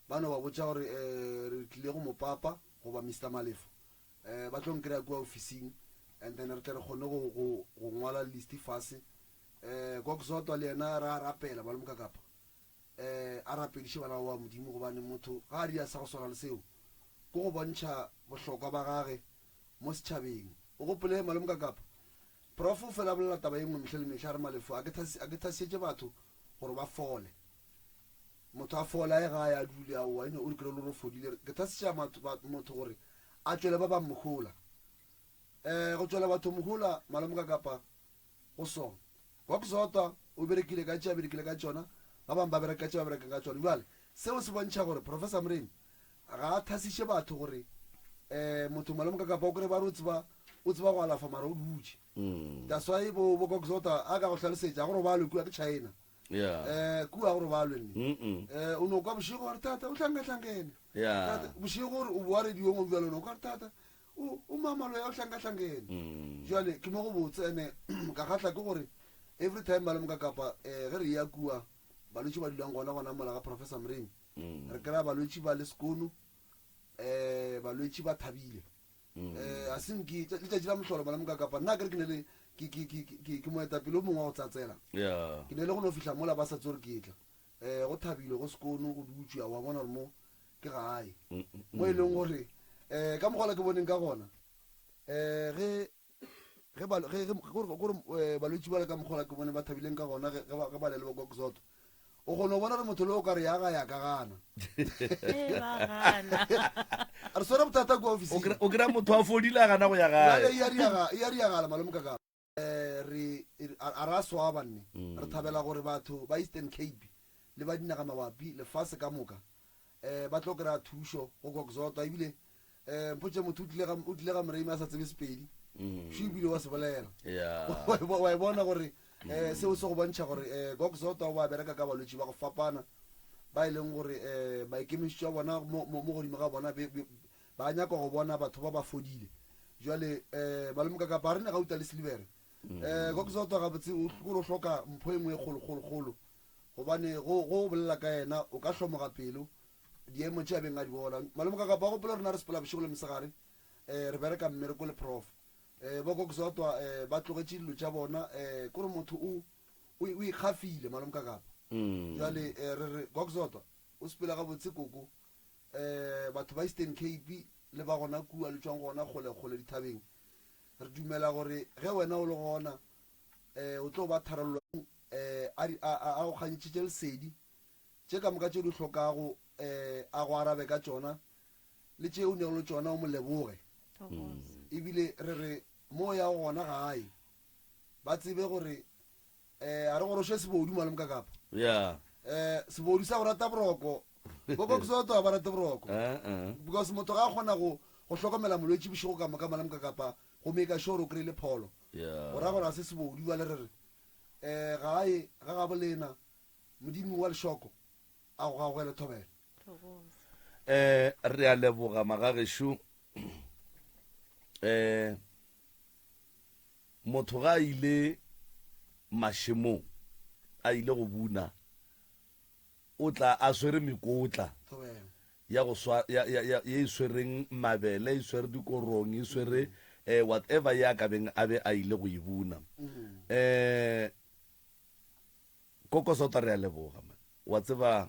Ba no ba botša gore re tlile go mopapa goba Mister Malefo. Ba tlo nkry-a kua ofising and then re tle re kgone go, go, go ngwala list fase. Gok Zodwa le yena ra rapela malome Kakapa a rapediše bana ba ba Modimo gobane motho ga a dira sa go swana le seo ke go bontšha bohlokwa ba gage mo setšhabeng. O gopole malome Kakapa, Prof o fela a bolela taba ye nngwe mehla le mehla a re Malefo a ke thasišetše batho gore ba fole. Motho a fole a ye gae a dule, aowa, eno o re kry-e le gore o fodile. Ke thasiša motho gore a tšwele ba bang mohola. Um go tšwela batho mohola malome ka kapa go sona. Gok Zodwa o berekile ka tše a berekile ka tšona, ba bang ba bereka ka tše ba berekang ka tšona. Bjale seo se bontšha gore Professor Moremi ga a thasiše batho gore um motho malome ka kapa o kry-e ba re o tseba o tseba go alafa mara o dutše. That's why bo bo Gok Zodwa a ka go hlalosetša go robalwe kua ke China. Yeah. Eh, kua go robalwe nne. Mm-mm. Eh, o no kwa bošego wa re tata o hlangahlangene. Yeah. Tata, bošego gore o boa radiong o bjalo no kwa re tata o o mamalo ya o hlangahlangene. Jwale ke mo go botse ene ka kgahla ke gore every time malome ka kapa eh ge re ya kua balwetši ba dulang gona gona mola ga Professor Moremi. Re kry-a balwetši ba le sekono eh balwetši ba thabile. Eh, a se nke letšatši la mohlolo malome ka kapa nna ke re ke ne le ke ke ke ke ke moetapele o mongwe wa go tsatsela. Yeah. Ke ne le go no fihla mola ba sa tsore ke tla. Eh, go thabile go sekono go dutšwe wa bona gore mo ke gae. Mo e leng gore eh ka mokgwa ke boneng ka gona. Eh ge ge ba ge ge gore gore eh, balwetši ba le ka mokgwa ke bone ba thabileng ka gona ge ge ba ge ba le le bo Gok Zodwa. O kgona go bona gore motho le o ka re ya ga ya ka gana. Ee, ba gana. Re swere bothata kua O ofising. kry- o kry-a motho a fodile a gana go ya Bjale gae. e a diaga- e a diagala malome ka ka. Eh, re re- a a ra swaba nne. Re thabela gore batho ba Eastern Cape le ba dinaga mabapi lefase ka moka eh ba tlo kry-a thušo go Gok Zodwa ebile eh mpotše motho o tlile ga o tlile ga Moremi a sa tsebe Sepedi. Šo ebile wa se bolela. Yeah. Wa e bo- wa e bona gore eh seo se go bontšha gore eh Gok Zodwa o ba bereka ka balwetši ba go fapana ba e leng gore eh maikemišetšo a bona mo mo mo godimo ga bona be, be, ba nyaka go bona batho ba ba fodile. Jwale eh malome ka kapa a re ne gauta le silivere. Eh Gok Zodwa gabotse o gore o hloka mpho e nngwe e kgolo kgolo kgolo gobane go go bolela ka yena o ka hlomoga pelo. diemo tše a beng a di bona. Malome Kakapa, gopola rena re sepela bošego le mosegare um re bereka mmereko le prof. Um bo Kokzodwa um ba tlogetše dilo tša bona um kore motho o o o ikgafile malome Kakapa. Jwale um re re Kokzodwa o sepela gabotse koko um batho ba Eastern Cape le ba gona kua le tšwang gona kgole kgole dithabeng re dumela gore ge wena o le gona um o tlo ba tharollo um a a a go kganyetšetše lesedi Tše ka moka tše o di hlokago a go arabe ka tšona, le tše o neego le tšona o mo leboge. Ebile re re mo o yago gona gae ba tsebe gore um a re goroše sebodu malome ka kapa. Yeah. Um sebodu sa go rata boroko. Bo Kokosoto ga ba rate boroko. Because motho ga a kgona go go hlokomela molwetši bošego ka moka malome ka kapa go make sure o kry-ile pholo. Yeah. Go ra gore ga se sebodu bjale re re um gae ga gabo lena Modimo wa lešoko a go gagogele thobela. Eh, re a leboga magagešo. Eh, motho ga a ile mašemong a ile go buna o tla a swere mekotla ya go swa ya ya ya ye e swereng mabele e swere dikorong e swere eh whatever ya ka beng a be a ile go e buna eh Kokosota re a leboga man. Wa tseba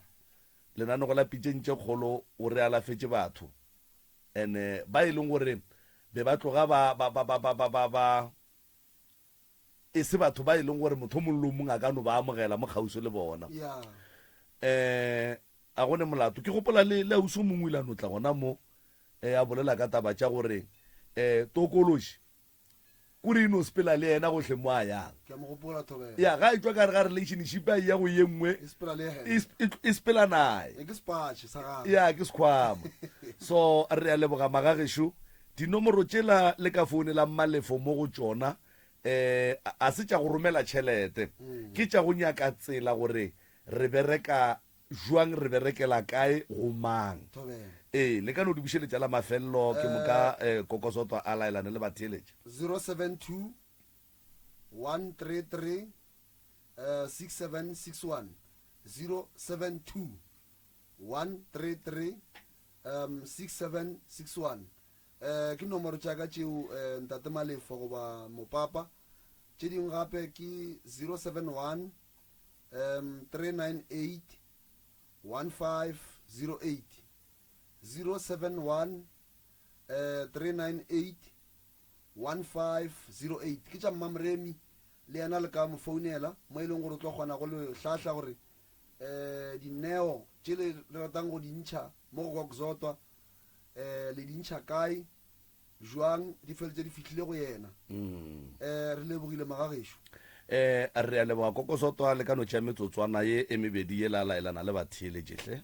lenanego la pitšeng tše kgolo o re alafetše batho and ba e leng gore be ba tloga ba ba ba ba ba ba ba ba e se batho ba e leng gore motho o mongwe le o mongwe a ka no ba amogela mo kgauswi le bona. Yeah. Eh a go ne molato. Ke gopola le le ausi o mongwe o ile a no tla gona mo eh a bolela ka taba tša gore eh tokološi Kore e no sepela le yena gohle mo a yang. Ke a mo gopola, Thobela. Ya, ga e tšwa ka gare ga relationship a eya go ye nngwe, E sepela le yena. e, e, e sepela naye. E ke sepatšhe sa gagwe. Ya, ke sekhwama. So, re a leboga magagešo. Dinomoro tšela le ka founela Mmalefo mo go tšona, eh, a se tša go romela tšhelete. Ke tša go nyaka tsela gore re bereka Jwang, re berekela kae, go mang? Thobela. Ee, le ka no di bušeletša la mafelelo, ke moka Kokosotwa a laelane le batheeletši. 072 133 6761 072 133 6761 Ke nomoro tša ka tšeo Ntate Malefo goba Mopapa. Tše dingwe gape ke 071 um 398 1508 071 um 398 1508 ke tša Mmamoremi le yena le ka mo founela mo e leng gore o tlo kgona go le hlahla gore um dineo tše le ratang go di ntšha mo go Kokzotwa um le di ntšha kae Jwang di feletše di fihlile go yena. Um re lebogile magagešo. Um re a leboga Kokosotwa le ka no tšea metsotswana ye e mebedi ye la laelana le batheeletši hle.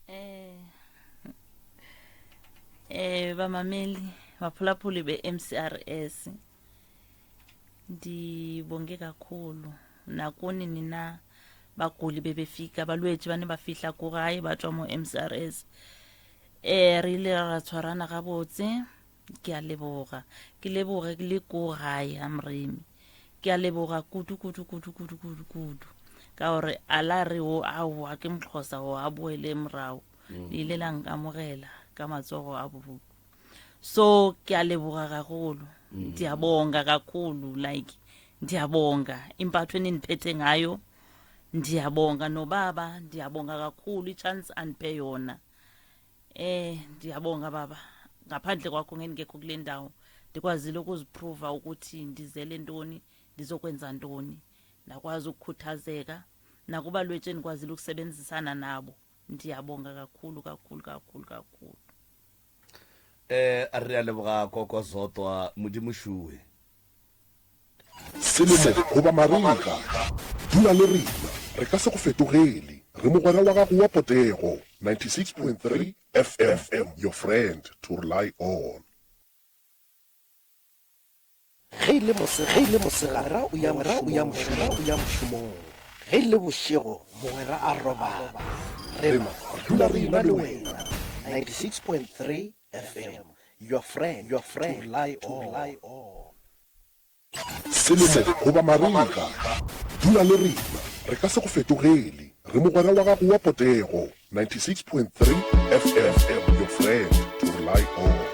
Eh, eh bamameli baphulaphuli be-MCRS ndibonge kakhulu nakuni nina baguli bebefika balwetši ba ne ba fihla ko gae ba tswa mo MCRS Ee, re ile ra tshwarana gabotse. Ke a leboga. Ke leboge ke le ko gae ga Moremi. Ke a leboga kudu kudu kudu kudu kudu kudu. Ka gore a la re o aowa ke Moxhosa o a boele morago. Le ile la nkamogela ka matsogo a boruku. So ke a leboga gagolo. Ndiyabonga kakhulu like ndiyabonga impatho enindiphethe ngayo. Ndiyabonga nobaba, ndiyabonga kakhulu i-chance andiphe yona. Eh ndiyabonga baba ngaphandle kwakho ngendingekho kule ndawo ndikwazile ukuziprova ukuthi ndizele ntoni ndizokwenza ntoni ndakwazi ukukhuthazeka nakubalwetshi endikwazile ukusebenzisana nabo ndiyabonga kakhulu kakhulu kakhulu kakhulu Eh re a leboga Koko Zodwa Modimo šuwe. Selemo goba marega, dula le rena, re ka se go fetogele. Re mogwera wa gago wa potego, 96.3 FM, your friend to rely on. Ge e le mosegare, mogwera o ya mošomong, ge e le bošego, mogwera a robala. Rena re dula re ena le wena. 96.3 FM, your friend to rely on. Selemo goba marega, dula le rena, re ka se go fetogele. Re mogwera wa gago wa potego. 96.3 FM, your friend to rely on.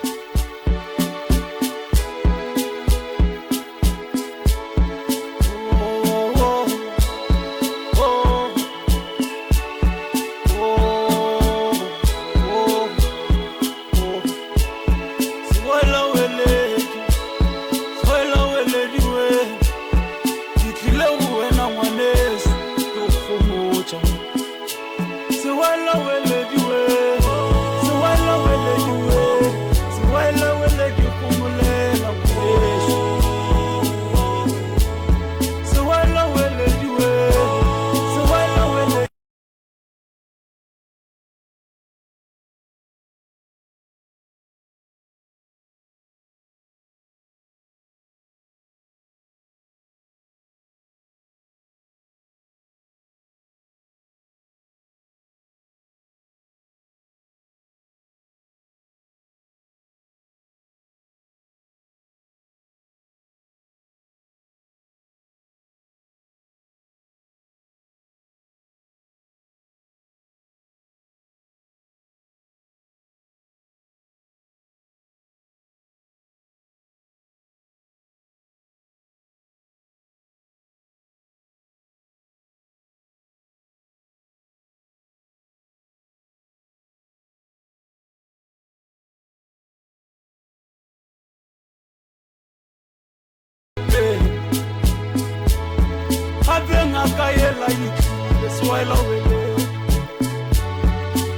Gape ngaka yela e tlile sewelawele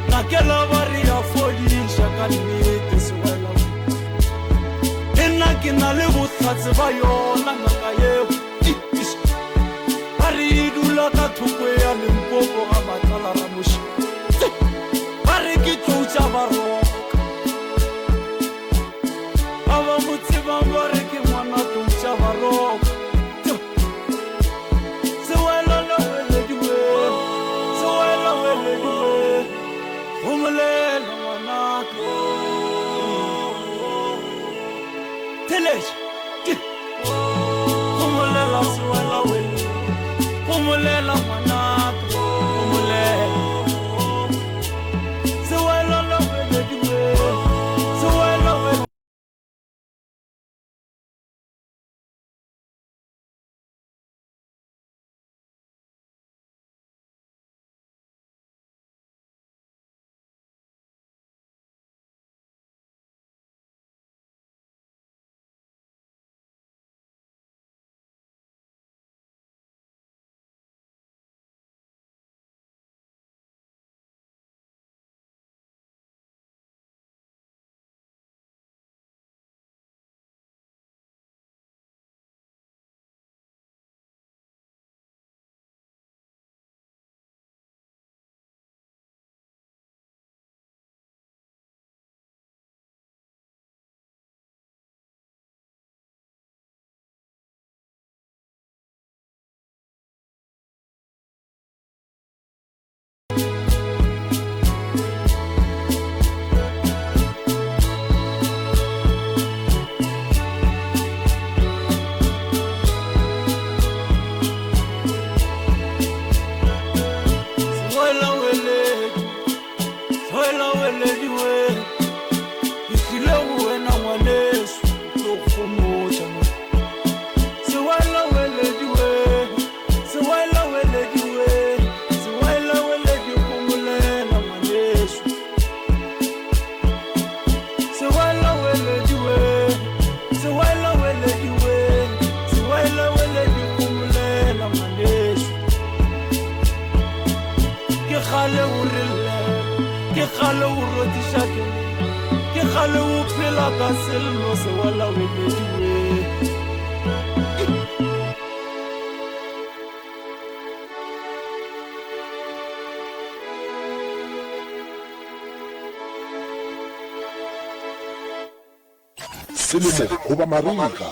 ngakela ba re ya fodiša ka nnete sewelawele le nna ke na le bohlatse ba yona ngaka yeo ba re e dula ka thoko ya Limpopo ga Matlala Ramoši ba re ke tlou tša baroka Ba ba mo tsebang ba re ke ngwana tlou tša baroka. Sewela lewelediwe, sewela welediwe, gomolela ngwanaka. Theletša, gomolela sewela wele, gomolela ngwanaka, gomolela. Selemo goba marega,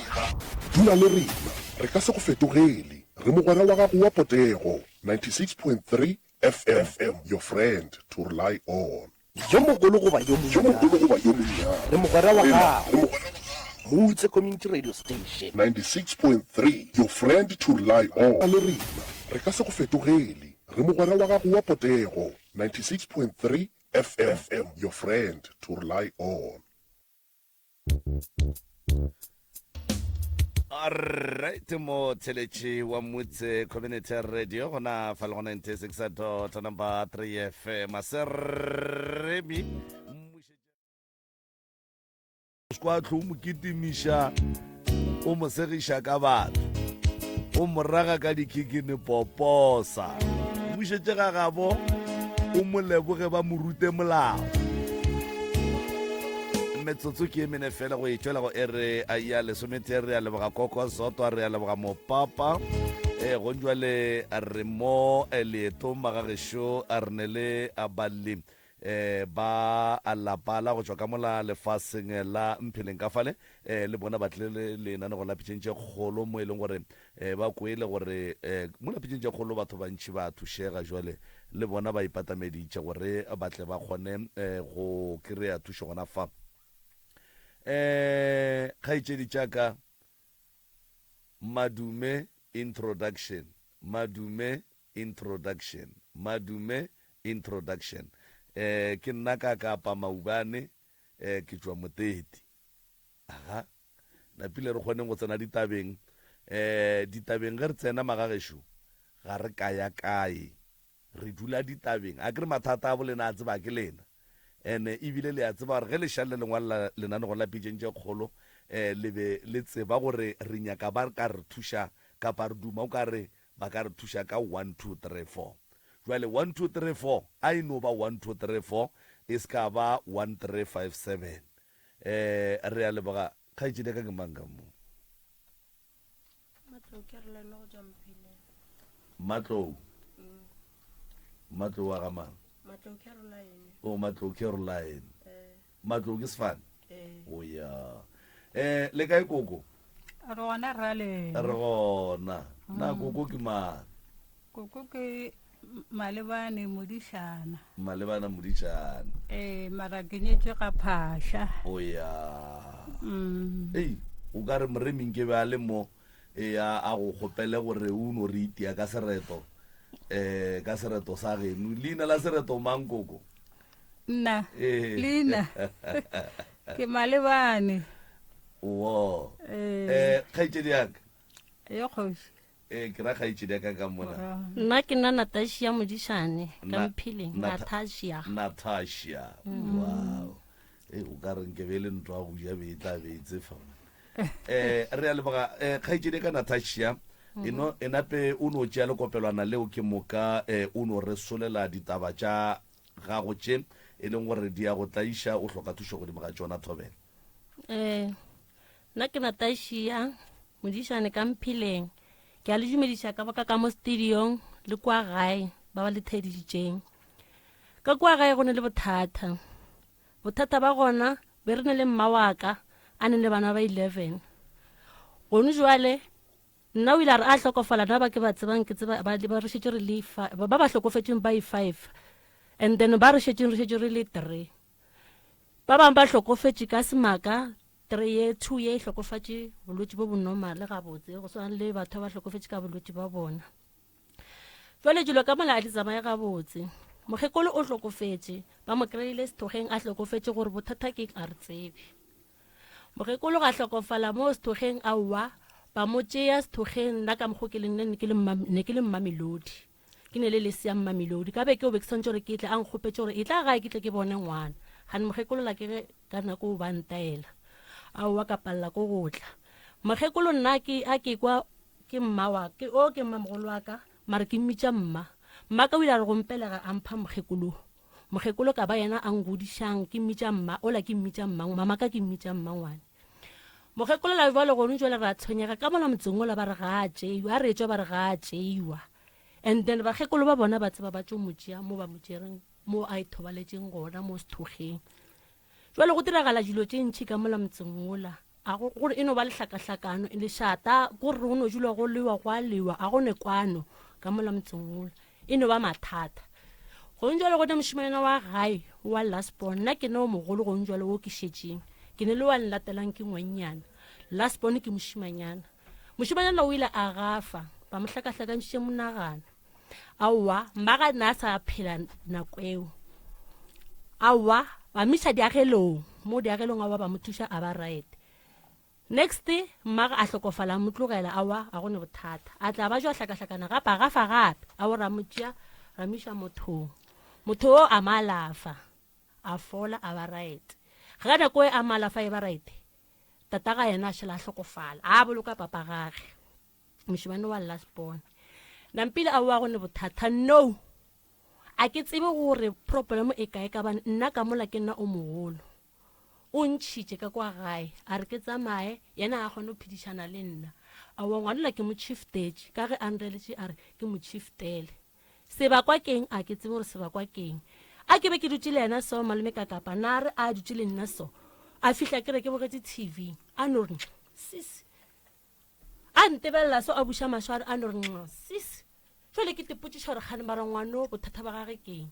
dula le rena, re ka se go fetogele. Re mogwera wa gago wa potego, 96.3 FM, your friend to rely on. Yo mogolo goba yo Yo mogolo goba yo monnyane, Re mogwera wa rena gago. re mogwera wa gago. Moutse Community Radio Station. 96.3, your friend to rely on. Le rena, re ka se go fetogele. Re mogwera wa gago wa potego, 96.3 FM, your friend to rely on. Alright mo theletše wa Motse Community Radio gona fa le go 96 dot number 3 FM Seremi Kwa tlo mo kitimiša o mo segiša ka batho o mo raga ka dikikini poposa bušetše ga gabo o mo leboge ba mo rute molao metsotso ke e mene fela go e tšwela go ere a ya lesometee re a leboga koko zotwa re a leboga mopapa e go jwale re mo eh, leetong magagešo a re ne le a balli eh ba a lapa la go tšwa ka mola lefaseng la mpheleng ka fale eh le bona ba tlile le lenanego la pitšeng tše kgolo mo e leng gore eh ba kwele gore eh mo la pitšeng tše kgolo batho bantši ba thušega jwale le bona ba ipatameditše gore ba tle ba kgone eh go kry-a thušo gona fa eh kgaetšedi tša ka madume introduction madume Introduction Madume Introduction Eh, ke nna ka kapa maubane eh, ke tšwa Moteti. Aga, napile re kgoneng go tsena ditabeng. Eh, ditabeng ge re tsena magagešo, ga re kaya kae. Re dula ditabeng. A ke re mathata a bolena a tseba ke lena. Ene ebile le a tseba gore ge le šalle le ngwalela lenanego la pitšeng tše kgolo, eh, le be le tseba gore re nyaka ba ka re thuša kapa re duma o ka re Ba ka re thuša ka one, two, three, four. Bjale one, two, three, four a e no ba one, two, three, four, e se ka ba one, three, five, seven. Eh, re a leboga. Kgaetšedi ya ka ke mang ka mo? Matlou Caroline go tšwa Mpheleng. Matlou. Matlou wa ga mang? Matlou Caroline. O Matlou Caroline. Eh. Matlou ke sefane? Eh. O ya. Eh, le kae koko? Re gona rra le. Re gona. Na koko ke mang? Koko ke Malebane Modišana. Malebana Modišana. Ee, mara ke nyetšwe ga Phasha. O ya. Mm. Ei, o ka re moremi nke be a le mo e a a go kgopele gore o no re itia ka sereto eh ka sereto sa geno. Leina la sereto mang koko? Nna. Ee. Leina. Ke Malebane. Wo. Ee. Eh, kgaetšedi ya ka. Yo kgoši. Eh, ke ra kgaetšedi ya ka ka mona. Nna ke nna Natasha Modišane ka Na- Mpheleng. Nata- Natasha. Natasha. Wow. Eh, o ka re nke be e le ntwa go ja be e tla be e tsefa. Eh, re a leboga eh kgaetšedi ya ka Natasha. Eno e nape o no tšea lekopelwana leo ke moka eh o no re solela ditaba tša gago tše e leng gore di a go tlaiša o hloka thušo godimo ga tšona thobela. Ee, nna ke Natašia Modišane ka Mpheleng. Ke a le dumediša ka boka ka mo studiong le kua gae ba ba le theeditšeng. Ka kua gae go ne le bothata. Bothata ba gona be re ne le mma wa ka a ne le bana ba 11. Gone jwale Nna o ile a re a hlokofala nna ba ke ba tsebang ke tseba ba ba re šetše re le ba ba hlokofetšeng ba i five and then ba re šetšeng re šetše re le three ba bangwe ba hlokofetše ka semaka three ye two ye e hlokofatše bolwetši bo bo normale gabotse go swana le batho ba hlokofetše ka bolwetši ba bona jwale dilo ka mola a di tsamaye gabotse mokgekolo o hlokofetše ba mo kry-ile sethogeng a hlokofetše gore bothata ke a re tsebe Mokgekolo ga hlokofala mo sethokgeng aowa ba mo tšea sethokgeng nna ka mokgo ke leng ne ke le mma ne ke le mmamelodi ke ne le lesea mmamelodi ka be ke o be ke swantše gore ke tle a nkgopetše gore e tla gae ke tle ke bone ngwana gane mokgekolo la ke ge ka nako o ba ntaela aowa ka palela ko go tla mokgekolo nna ke a ke kwa ke mma wa ke o ke mmamogolo wa ka mare ke mmitša mma mma ka o ile a re go mpelega a mpha mokgekolo Mokgekolo ka ba yena a ngodišang, ke mmitša mma, ola ke mmitša mmang, mama ka ke mmitša mmangwane. Mokgekolo la jwale gone jwale ra tshwenyega ka mola motseng ola ba re ga a tšeiwa, a re etšwa ba re ga a tšeiwa. And then bakgekolo ba bona ba tseba ba tšo mo tšea mo ba mo tšereng mo a ithobaletšeng gona mo sethokgeng. Jwale go diragala dilo tše ntšhi ka mola motseng ola. A go gore e no ba lehlakahlakano, lešata, ko re go no dula go lewa go a lewa, a go ne kwano ka mola motseng ola. E no ba mathata. Gong jwale go ne mošemanyana wa gae wa last born, nna ke ne o mogolo gong jwale wo ke šetšeng. Ke ne le wa nlatelang ke ngwannyana. Last born ke mošemanyana. Mošemanyana o ile a gafa, ba mo hlakahlakantšhitše monagano. Aowa, mmaga na a sa phela nako eo. Aowa, ba miša diagelong, mo diagelong aowa ba mo thuša a ba right. Next, mmaga a hlokofala a mo tlogela, aowa ga go ne bothata. A tla ba jwa hlakahlakana gape, a gafa gape, aowa ra mo tšea ra mo iša mothong. Motho o a mo alafa, a fola a ba right. Ge ka nako e a mo alafa e ba right, tataga yena a šala a hlokofala, a boloka papa gage. Mošemane wa last born. Nampile aowa go ne bothata, no. A ke tsebe gore problem e kae ka bane nna ka mola ke nna o mogolo. O ntšhitše ka kwa gae a re ke tsamaye, yena a kgone go phedišana le nna. Aowa ngwanola ke mo chiftetše ka ge a nreletše a re ke mo chiftele. Sebakwa keng? A ke tsebe gore sebakwa keng. A ke be ke dutše le yena so malome ka kapa na re a dutše le nna so. A fihla ke re ke bogetše TV. A no re sis. A ntebelela so a buša mahlo a re a no re nxa sis. Jwale ke tepotšiša gore kgane mara ngwano bothata ba gage keng.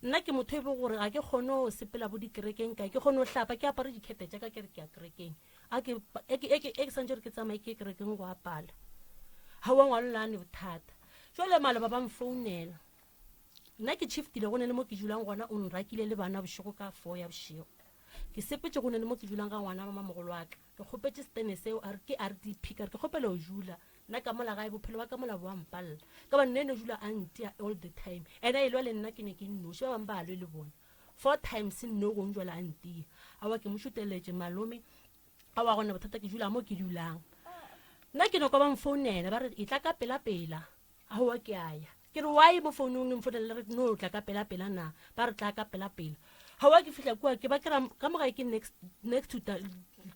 Nna ke motho e be gore ga ke kgone go sepela bo dikerekeng kae, ke kgone go hlapa ke apare dikhete tša ka ke re ke ya kerekeng. A ke e ke e ke e ke santse gore ke tsamaye ke ye kerekeng go apala. Hawa ngwano la ne bothata. Jwale maloba ba mfounela. Nna ke shiftile go ne le mo ke dulang gona o nrakile le bana bošego ka 4 ya bošego. Ke sepetše go ne le mo ke dulang ga ngwana mamamogolo wa ka. Ke kgopetše setene seo a re ke RDP ka re ke kgopela o jula nna ka mola gae bophelo ba ka mola bo a mpalela ka ba nne no jula a ntia all the time ene e lwa le nna ke ne ke nnoši ba bangwe ba lwe le bona four times nno gong jwale a ntia awa ke mo šuteletše malome awa gona bothata ke jula mo ke dulang nna ke no kwa ba mfounela ba re e tla ka pela pela Aowa ke a ya. Ke re why mo founung le mfounela le re no tla ka pela pela na? Ba re tla ka pela pela. Aowa ke fihla kua ke ba ke ra ka mo gae ke next next to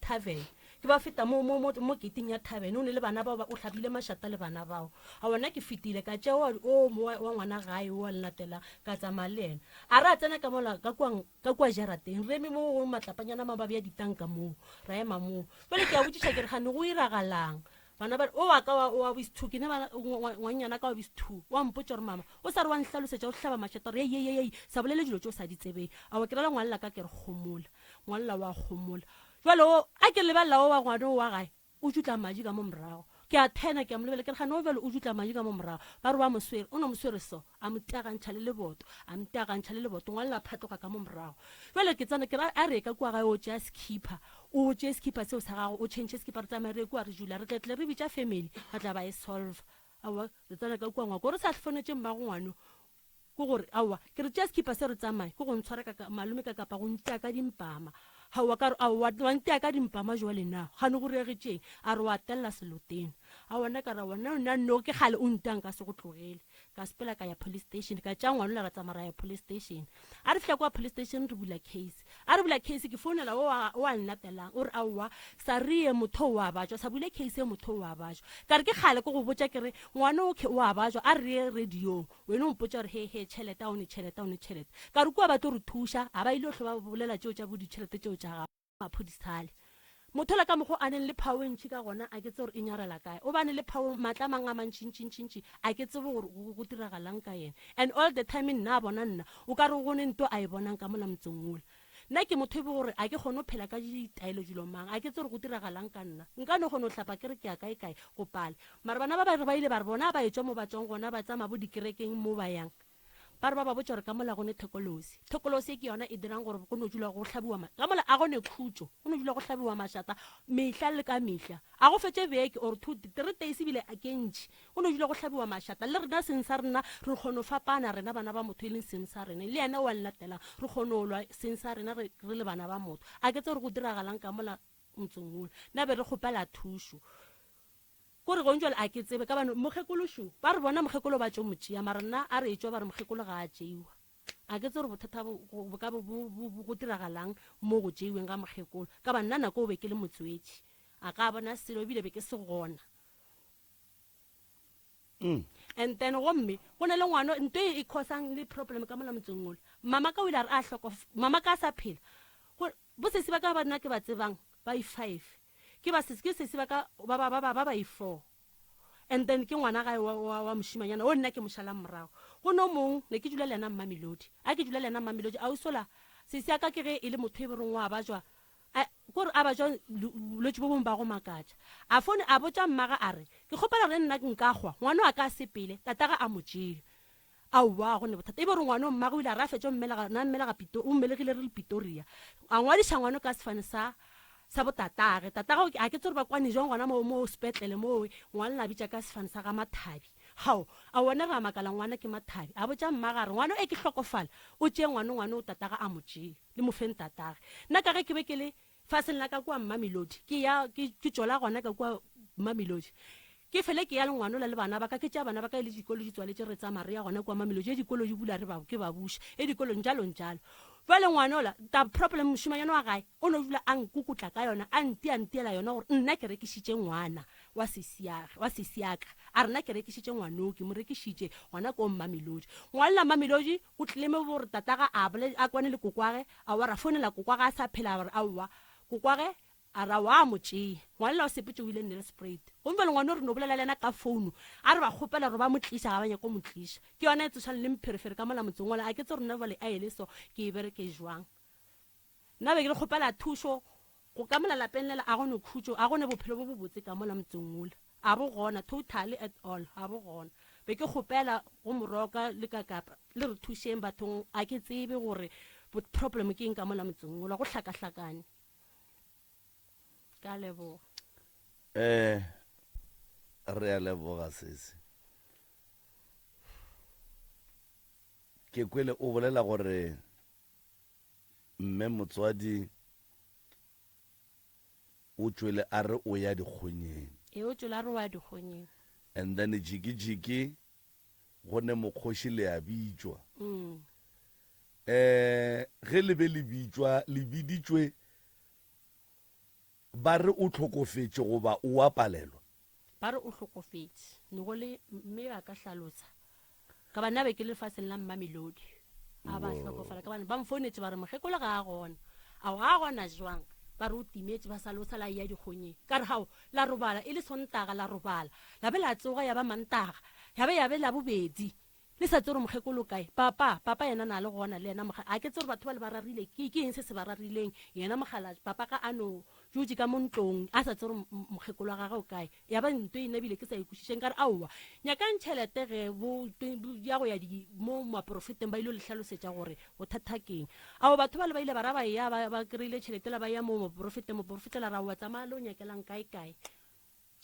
tavern. Ke ba feta mo mo mo mo gating ya tavern o ne le bana bao ba o hlabile mašata le bana bao. Aowa nna ke fetile ka tšea wa o mo wa wa ngwana gae o a nlatelang ka tsamaya le yena. A re a tsena ka mola ka kua ka kua jarateng re eme mo go matlapanyana ma ba bea ditanka moo ra ema moo. Jwale ke a botšiša ke re gane go iragalang? Bana ba re, O wa ka wa, wa bisthu, ke ne ba, ngwannyana ka wa bisthu. Wa mpotša gore, Mama, o sa re wa nhlalosetša, o hlaba mašata gore, Hei, hei, hei, sa bolele dilo tše o sa di tsebeng. Aowa, ke rela ngwanla ka ke re gomola. Ngwanla wa gomola. Jwale o, a ke lebelela o wa ngwana o wa gae, o tšutla madi ka mo morago. Ke a thena, ke a mo lebelela, ke re, Gane o bjalo o tšutla madi ka mo morago. Ba re wa mo swere, o no mo swere so. A mo tagantšha le leboto, a mo tagantšha le leboto, ngwanla a phatloga ka mo morago. Jwale ke tsena, ke re, a re ye ka kua gae o tšea sekhipha, o tšee sekhipha seo sa gago, o tšhentšhe sekhipha, re tsamaye re ye kua re dula, re tle tle re bitša family, ba tla ba e solve. Aowa, re tsena ka kua ngwako, re sa fonetše mmago ngwano, ke gore, aowa, ke re tšea sekhipha se re tsamaye, ke go ntshwara ka, ka, malome ka kapa go ntia ka dimpama. Aowa, ka re, aowa, wa ntia ka dimpama jwale na, gane go regetšeng? A re wa tella seloteng. Aowa, nna ka re, aowa, nna, nna no, ke kgale o ntia nka se go tlogele. Ka sepela ka ya police station, ka tšea ngwanola ra tsamaya ra ya police station. A re fihla kwa police station re bula case. A re bula case ke founela o a o a nnatelang o re aowa sa re ye motho o a bajwa sa bule case e motho o a bajwa. Ka re ke kgale ke go botša ke re ngwana o o a bajwa a re ye radiong wena o mpotša gore he he tšhelete a o ne tšhelete a o ne tšhelete. Ka re kua ba tlo re thuša a ba ile go hlwa ba bolela tšeo tša bo ditšhelete tšeo tša gago. Maphodisa ale. Motho ola ka mokgo a neng le power e ntši ka gona a ke tsebe gore e nyarela kae. O bane le power maatla a mang a mantšintšintšintši a ke tsebe gore go diragalang ka yena. And all the time nna a bona nna o ka re go ne nto a e bonang ka mola motseng ola. Nna ke motho e be gore a ke kgone go phela ka ditaelo dilo mang a ke tsebe gore go diragalang ka nna. Nka no kgona go hlapa ke re ke ya kae kae go pale. Mara bana ba ba re ba ile ba re bona ba etšwa mo ba tšwang gona ba tsamaya bo dikerekeng mo ba yang. Ba re ba ba botša gore ka mola go ne thekolosi. Thekolosi e ke yona e dirang gore go no dula go hlabiwa ma ka mola a go ne khutšo, go no dula go hlabiwa mašata mehla le ka mehla. A go fetše beke or two, three days ebile a ke ntši. Go no dula go hlabiwa mašata. Le rena seng sa rena re kgono fapana rena bana ba motho e leng seng sa rena. Le yena o a nlatelang re kgono lwa seng sa rena re, re le bana ba motho. A ke tsebe gore go diragalang ka mola motseng wola. Na be re kgopela thušo. Kore gong jwale a ke tsebe ka bane mokgekolo šo ba re bona mokgekolo ba tšo mo tšea mara nna a re etšwa ba re mokgekolo ga a tšeiwa. A ke tsebe gore bothata bo bo ka bo bo go diragalang mo go tšeiweng ga mokgekolo ka ba nna nako o be ke le motswetši a ka bona selo ebile be ke se gona. And then gomme go na le ngwana nto e causang le problem ka mola motseng ola. Mama ka o ile a re a hloko mama ka a sa phela. Go bosesi ba ka ba nna ke ba tsebang ba i five. Ke ba sesi ke sesi ba ka ba ba ba ba ba i four. And then ke ngwana gae wa wa wa mošimanyana o nna ke mo šalang morago. Go no mong ne ke dula le yena Mmamelodi. A ke dula le yena Mmamelodi ausi ola sesi ya ka ke ge e le motho e be reng wa bajwa a kore a bajwa bolwetši bo bongwe ba go makatša. A fone a botša mmaga a re ke kgopela gore nna nka hwa ngwana wa ka a sepele tataga a mo tšee. Aowa, go ne bothata. E be gore ngwano mmagwe o ile a re a fetša o mmelega, na mmelega Pito, o mmelegile re le Pitoria. A ngwadiša ngwano ka sefane sa, sa botatage. Tatagwe, a ke tsebe gore ba kwane jwang gona moo, moo sepetlele moo, ngwana la bitša ka sefane sa ga Mathabi. Hao, a wona re a makala ngwana ke Mathabi. A botša mmagwe a re, Ngwano e ke hlokofala, o tšee ngwano, ngwano o tataga a mo tšee, le mo feng tatage. Nna ka ge ke be ke le faseng la ka kua Mmamelodi, ke ya, ke, ke tšola gona ka kua Mmamelodi. Ke fele ke ya le ngwanola le bana ba ka, ke tšea bana ba ka e le dikolo di tswaletše re tsamaya re ya gona kua Mamelodi, e dikolo di bula re ba, ke ba buša, e dikolo njalo njalo. Bjale ngwanola, ta problem mošemanyana wa gae o no dula a nkukutla ka yona, a ntia ntiela yona gore nna ke rekišitše ngwana wa sesiage, wa sesiaka, a re nna ke rekišitše ngwano, ke mo rekišitše gona ko Mamelodi. Ngwanola Mamelodi o tlile mo gore tataga a bole, a kwane le kokwage, aowa ra founela kokwage a sa phela, a re aowa kokwage A ra wa mo tšea. Ngwanela o sepetše o ile Nelspruit. Gomme bjale ngwana o re no bolela le yena ka founu, a re ba kgopela gore ba mo tliša, ga ba nyake go mo tliša. Ke yona e tsošang le mpherefere ka mola motseng wola. A ke tsebe gore nna bjale a e le so ke e bereke jwang. Nna be ke re kgopela thušo go ka mola lapeng lela a go ne khutšo, a go ne bophelo bo bobotse ka mola motseng wola. A bo gona, totally at all, a bo gona. Be ke kgopela go Moroka le Kakapa le re thušeng bathong, a ke tsebe gore problem ke eng ka mola motseng wola, go hlakahlakane. Ka leboga. Eh, re a leboga sesi. Ke kwele o bolela gore mme motswadi o tšwele a re o ya dikgonyeng. Ee, o tšwele a re o ya dikgonyeng. And then jiki-jiki go ne mokgoši le a bitšwa. Mm. Eh, ge le be le bitšwa, le biditšwe ba re o hlokofetše goba o a palelwa? Ba re o hlokofetše. Ne go le mme a ka hlalosa. Ka ba nna be ke le lefaseng la Mmamelodi. A ba hlokofala ka bane ba mfounetše ba re mokgekolo ga a gona. Ao ga a gona jwang? Ba re o timetše ba sa le o sa la eya dikgonyeng. Ka re hao la robala e le Sontaga la robala. La be la tsoga ya ba Mantaga. Ya be ya be Labobedi. Le sa tsebe gore mokgekolo o kae? Papa, papa yena na le gona le yena moga. A ke tsebe gore batho ba le ba rarile ke, ke eng se se ba rarileng. Yena mogala, papa ka a no dutše ka mo ntlong a sa tsebe gore mokgekolo wa gagwe o kae. Ya ba nto e nabile ke sa e kwešišeng ka re aowa, nyakang tšhelete ge bo, ya go ya di, mo maporofeteng ba ile le hlalosetša gore bothata keng. Ao batho ba le ba ile ba ra ba eya ba, ba kry-ile tšhelete la ba ya mo moporofeteng, moporofeta la ra aowa tsamaya le o nyakelang kae kae.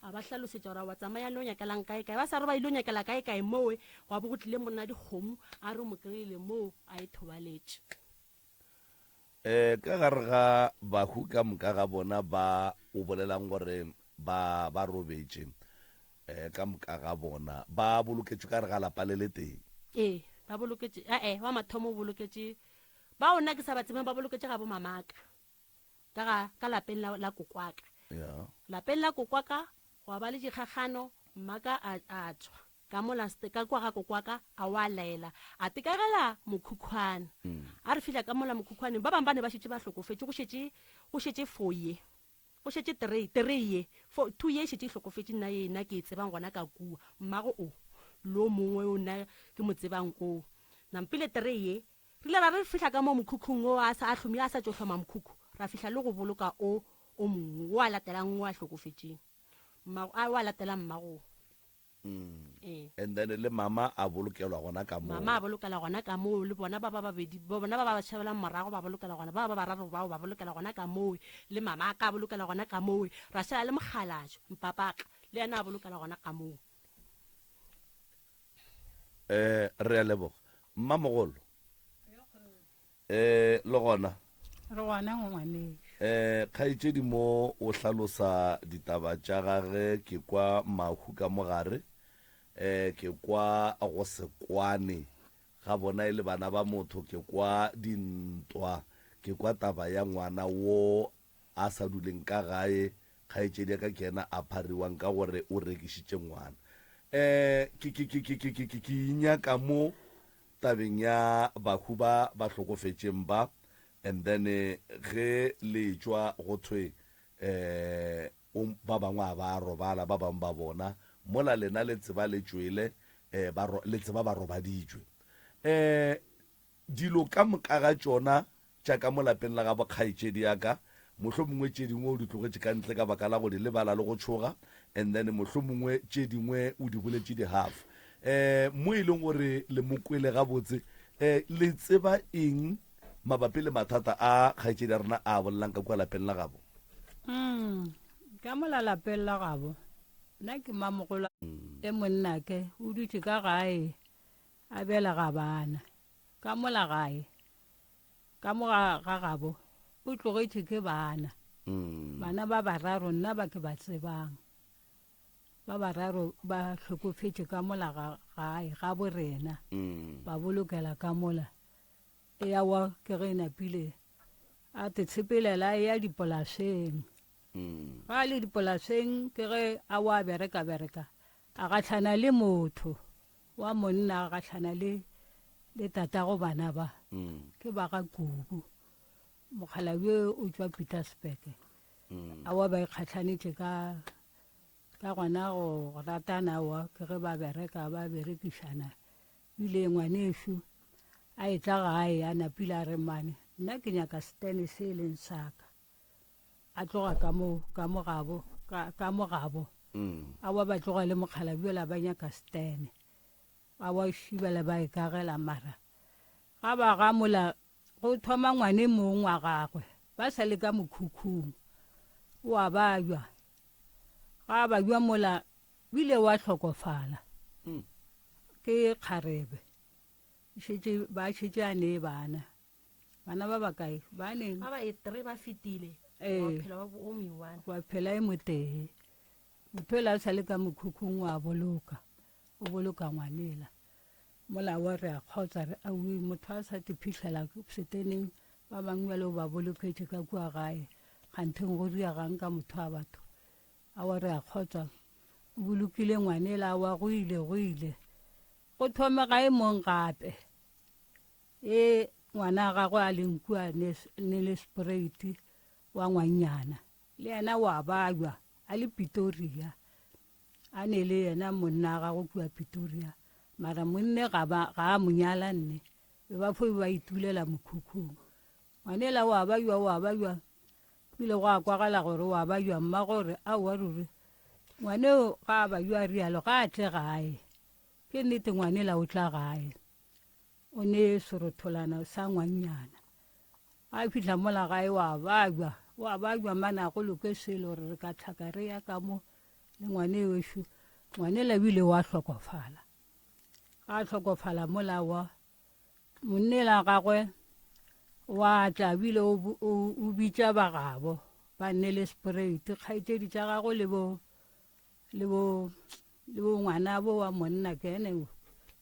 A ba hlalosetša gore aowa tsamayang le yo nyakelang kaekae. Ba sa re ba ile nyakela kaekae mowe, gwa bo go tlile monna dikgomo a re o mo kry-ile moo a e thobaletše. Um ka gare ga bahu ka moka ga bona ba o bolelang gore ba ba robetše, um ka moka ga bona ba boloketšwe ka gare ga lapa le le tee? Ee, ba boloketše, e-e, wa mathomo o boloketše, bao nna ke sa ba tsebeng ba boloketše ga bo mamaka. Ka ga, ka lapeng la, la kokwaka. Yeah. Lapeng la kokwaka, gwa ba le dikgakgano, mmaka a, a tšwa. Ka mola ste, ka kwa ga kokwaka, a wa laela. A tekagela mokhukhwane. A re fihla ka mola mokhukhwaneng, ba bangwe ba ne ba šetše ba hlokofetše, go šetše, go šetše fo ye. Go šetše terei, terei ye. Fo, thu ye e šetše e hlokofetše, nna ye nna ke e tsebang gona ka kua. Mmago o, le o mongwe o nna ke mo tsebang o. Nampile terei ye, Re ile ra re re fihla ka moo mokhukhung wo a sa a hlomile a sa tšo hloma mokhukhu, ra fihla le go boloka o o mongwe wo a latelang wo a hlokofetšeng. Mmago, a, wo a latelang mmago. Ee. And then le mama a bolokelwa gona ka moo. Mama a bolokela gona ka moo, le bona ba ba babedi, bona ba ba tšhabelang morago ba bolokela gona, ba ba bararo bao ba bolokela gona ka moo, le mama a ka bolokela gona ka moo, ra šala le mokgalajwe, mpapaka, le yena a bolokela gona ka moo. Eh, re a leboga. Mmamogolo. Eh, le gona. Re gona ngwanešo. Eh, kgaetšedi mo o hlalosa ditaba tša gage ke kwa mahu ka mogare. Eh, ke kwa go se kwane ga bona e le bana ba motho, ke kwa dintwa, ke kwa taba ya ngwana wo a sa duleng ka gae, kgaetšedi ya ka ke yena a phariwang ka gore o rekišitše ngwana. Um ke, ke, ke, ke, ke, ke, ke, ke inyaka mo tabeng ya bahu ba ba hlokofetšeng ba, and then ge le etšwa go thwe um o, ba bangwe a ba robala, ba bangwe ba bona, mola lena le tseba le tšwele, um ba, le tseba ba robaditšwe. Um Dilo ka moka ga tšona tša ka mo lapeng la gabo kgaetšedi ya ka, mohlomongwe tše dingwe o di tlogetše ka ntle ka baka la go di lebala le go tšhoga, and then mohlomongwe tše dingwe o di boletše di half. Um mo e leng gore le mo kwele gabotse, um le tseba eng mabapi le mathata a kgaetšedi ya rena a bolelang ka kua lapeng la gabo? Mm, ka mola lapeng la gabo, nna ke mamogolo e monnake o dutše ka gae a belega bana. Ka mola gae, ka mo ga ga gabo o tlogetše ke bana. Bana ba bararo nna ba ke ba tsebang. Ba bararo ba hlokofetše ka mola ga gae gabo rena. Ba bolokela ka mola. Eawa ke ge e napile a te tshepelela a eya dipolaseng. Ge a le dipolaseng ke ge a wa bereka bereka a gahlana le motho wa monna a gahlana le le tatago bana ba ke ba ga Kubu. Mokgalabje o tšwa Pietersburg. Awa ba ikgahlanetše ka ka gona go ratana awa ke ge ba bereka ba berekišana. Bile ngwanešu a etla gae a napile a re mane nna ke nyaka setene se e leng sa ka. A tloga ka mo ka mo gabo ka, ka mo gabo. Awa ba tloga le mokgalabje yola ba nyaka setene. Awa šibela ba ikagela mara ga ba gamola Go thoma ngwane mong wa gagwe ba sa le ka mokhukhung, o a babja. Ga a babja mola bile wa hlokofala. Ke kgarebe. Šetše ba šetše a nee bana. Bana ba bakae? Ba ne. Ba ba e three ba fetile. Ee. Wa phela wa o moiwane. Wa phela e motee. Motho ela a sa le ka mokhukhung wa boloka. O boloka ngwanela. Mola wa re a kgotsa re aowi motho a sa te phihlela seteneng ba bangwe bjale o ba boloketše ka kua gae kgantheng go riagang ka motho wa batho awa re a kgotsa o bolokile ngwanela awa go ile go ile go thome gae mong gape e ngwana gagwe a leng kua Nelspruit wa ngwannyana le yena wa bajwa a le Pretoria A ne le yena monna a gagwe kua Pretoria, mara monne ga ba, ga a mo nyala nne. Be ba fo ba itulela mokhukhung. Ngwanela o a bajwa, o a bajwa, bile go a kwagala gore o a bajwa, mmago o re, Aowa ruri, ngwaneo ga a bajwa a rialo, ga a tle gae. Ke nnete ngwanela o tla gae. O ne serotholana sa ngwannyana. Ga a fihla mola gae wa babja, wa babja mane a go loke selo gore re ka tlhaka re ya ka mo le ngwane wešo. Ngwanela bile wa hlokofala. Ga a hlokofala mola wa monnela gagwe wa tla bile o, o, o bitša ba gabo ba nne le sprate kgaetšedi tša gagwe le bo le bo le bo ngwanabo wa monna ke ene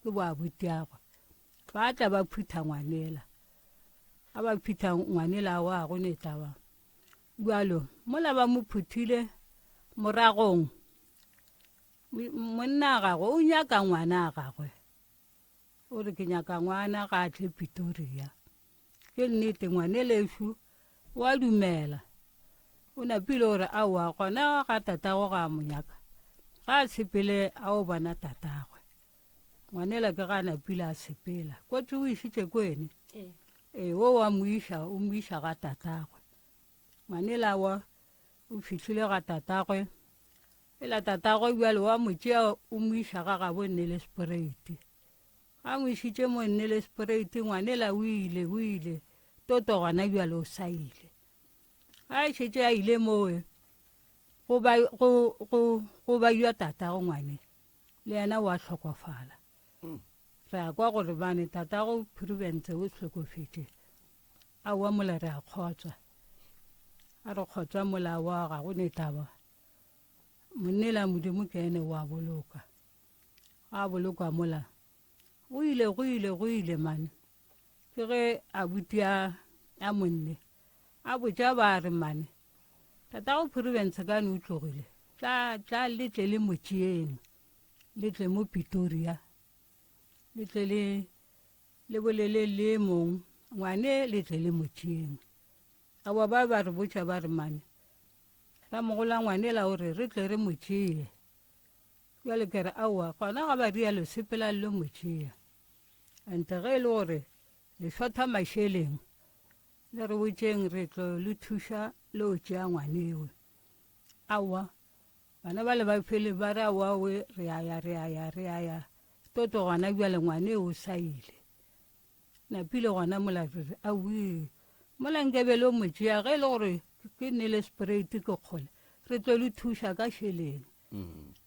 ke bo abutiagwe ba tla ba phutha ngwanela a ba phutha ngwanela wa go ne taba bjalo mola ba mo phuthile moragong monna gagwe o nyaka ngwana gagwe O re ke nyaka ngwana ga a tle Pretoria. Ke nnete ngwanelešu o a dumela. O napile o re aowa gona ga tatago ga a mo nyaka. Ga a sepele a o bona tatagwe. Ngwanela ke ga a napile a sepela. Kotsi o išitše kwene? Ee. Ee, o wa mo iša, o mo iša ga tatagwe. Ngwanela wa o fihlile ga tatagwe. Ela tatagwe bjale wa mo tšea o mo iša ga gabo Nelspruit. Ga mo išitše mo Nelspruit ngwanela o ile o ile toto gona bjale o sa ile. Ga e šetše a ile mowe go ba go go go ba jwa tatago ngwane le yena wa hlokofala. Re a kwa gore bane tatago Prudence o hlokofetše. Aowa mola re a kgotswa. A re kgotswa mola wa ga go ne taba. Monnela Modimo ke ene wa boloka. A bolokwa mola. Go ile go ile go ile mane. Ke ge abuti a a monne a botša ba re mane tatago Prudence kane o tlogile tla tla le tle le mo tšeeng le tle mo Pretoria le tle le le bolele le mong ngwane le tle le mo tšeeng. Aowa ba ba re botša ba re mane Ramogola ngwanela o re re tle re mo tšee. Bjale ke re aowa gona ga ba rialo sepelang lo mo tšea. Ante ge e le gore le šotha mašeleng le re botšeng re tlo le thuša le o tšea ngwanewe. Aowa bana bale ba fele ba re aowa we re a ya re a ya re a ya. Toto gona bjale ngwane o sa ile. Napile gona mola re re aowii mola nkabe le o mo tšea ge e le gore ke Nelspruit ke kgole re tlo le thuša ka šeleng.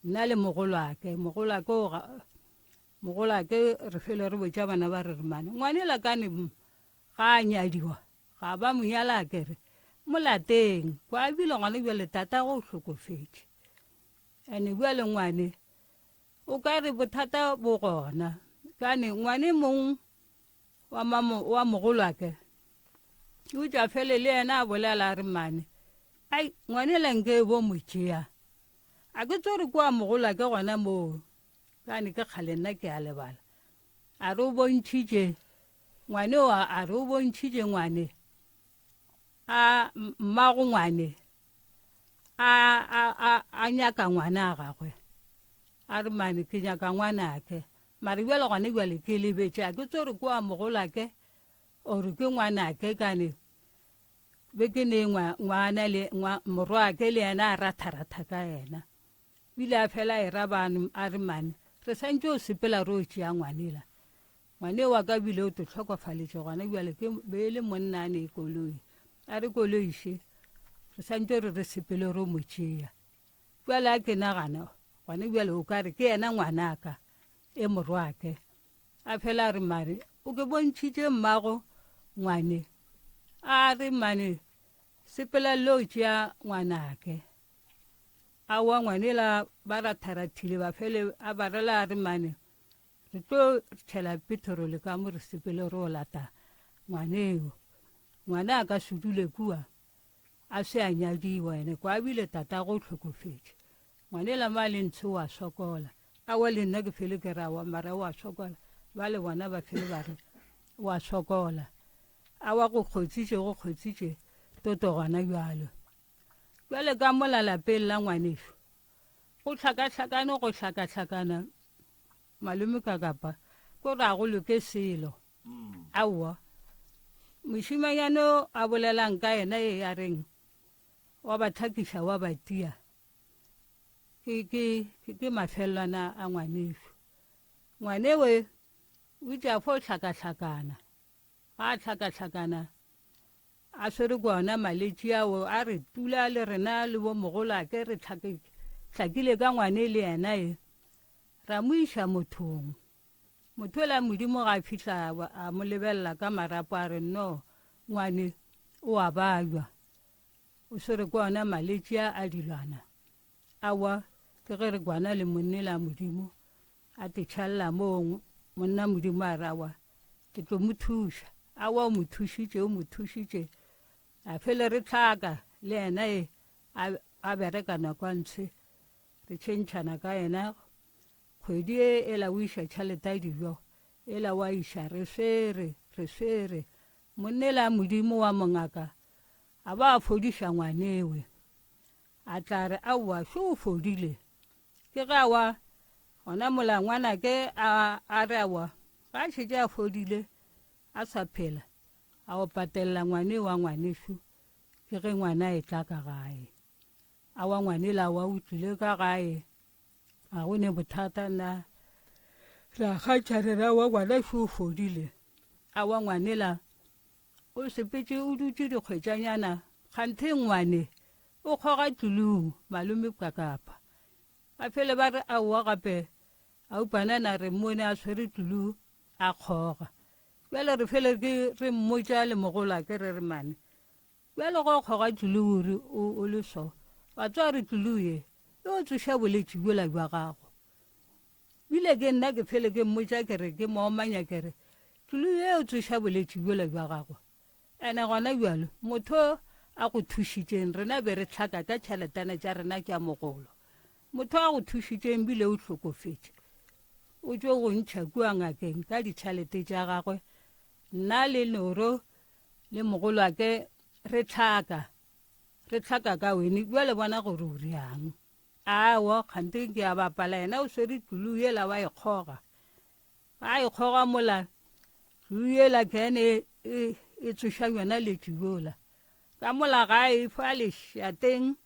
Nna le mogolwake, mogolwake o ga mogolwake re fele re botša bana ba re re mane ngwanela kane ga a nyadiwa ga ba mo nyala a kere mo lateng kwa bile gona bjale tatago o hlokofetše ene bjale ngwane O ka re bothata bo gona. Kane ngwane mong wa mamo wa mogolwake o tša fele le yena a bolela a re mane ai ngwane la nke bo mo tšea a ke tsore kwa mogolwake gona moo kane ke kgale nna ke a lebala a re o bontšhitše ngwane o a re o bontšhitše ngwane a mmago ngwane a, a, a, a nyaka ngwana a gagwe a re mane ke nyaka ngwanake mare bjale gone bjale ke lebetše a ke tsore ke wa mogolake ore ke ngwanake kane be ke ne ngwana le morwake le yena a ratharatha ka yena bile a fela e ra bane a re mane re santse o sepela re o tšea ngwanela Ngwane wa ka bile o to hlokofaletše gona bjale ke be e le monna a ne koloi. A re koloi še, re santše re re sepele ro mo tšea. Bjale a ke nagana gona bjale o ka re ke yena ngwanaka e morwake. A fela a re mare o ke bontšhitše mmago ngwane. A re mane sepela lo tšea ngwanake. Aowa ngwanela ba ratharathile ba fele a ba rela a re mane Re tlo tšhela peterole ka mo re sepele re o lata ngwaneo. Ngwana a ka se dule kua a se a nyadiwa ene kwa bile tatago o hlokofetše. Ngwanela mo a le ntshe o a sokola. Aowa le nna ke fele ke re aowa mara o a sokola. Ba le bona ba fele ba re o a sokola. Aowa go kgotsitše go kgotsitše toto gona bjalo. Bjale ka mola lapeng la ngwanešo go hlakahlakane go hlakahlakana Malome Kakapa, ko re a go loke selo. Aowa. Mošimanyane o a bolelang ka yena e a reng wa ba tlhakiša wa ba tia, ke, ke, ke mafelelwana a ngwanešo. Ngwanewe o itše a fo hlakahlakana. Ga a hlakahlakana a swere ke ona maletši ao, a re tula le rena le bo mogolake re hlakile ka ngwane le yena e. Ra mo iša mothong. Motho yola Modimo ga a fihla a mo lebelela ka marapo a re no ngwane o a babja. O swere ke ona maletši a a dilwana. Aowa ke ge re kwana le monnela Modimo A te tšhalela moo, monna Modimo a re, Aowa, ke tlo mo thuša. Aowa, o mo thušitše, o mo thušitše. A fele re hlaka le yena e, a, a bereka nako a ntshe. Re tšhentšhana ka yena. Kgwedi e, ela o iša tšhelete ya dijo, ela wa iša, re swere, re swere. Monna ela Modimo wa mongaka, a ba a fodiša ngwanewe. A tla re, Aowa, šo o fodile. Ke ge awa, gona mola ngwanake a, a re awa, ga a šetše a fodile, a sa phela, a o patelela ngwane wa ngwanešu, ke ge ngwana a etla ka gae. Awa ngwanela awa o tlile ka gae, ga go ne bothata na. Re a kgatšha re re awa ngwanešu o fodile. Awa ngwanela O sepetše o dutše dikgwetšanyana kganthe ngwane o kgoga tlulung malome Kakapa. Ba fele ba re aowa gape Aupanana re mmone a swere tlulu a kgoga. Bjale re fele ke re mmotša le mogolwake re re mane bjale go kgoga tlulu o re o le so wa tswa re tlulu ye e o tsoša boletši bjola bja gago. Bile ke nna ke fele ke mmotša ke re ke mo omanya ke re, Tlulu ye o tsoša boletši bjola bja gago. Ene gona bjalo motho a go thušitšeng rena be re hlaka ka tšheletana tša rena tša mogolo. Motho a go thušitšeng bile o hlokofetše. O tšo go ntšha kua ngakeng ka ditšhelete tša gagwe. Nna le Noro le mogolwake re hlaka, re hlaka ka wene bjale bona gore o reang. Aowa, kganthe ke a bapala, yena o swere tlulu yela wa e kgoga. Ga a e kgoga mola, tlulu yela ke ene e, e, e tsoša yona letši yola. Ka mola ga e fa lešateng,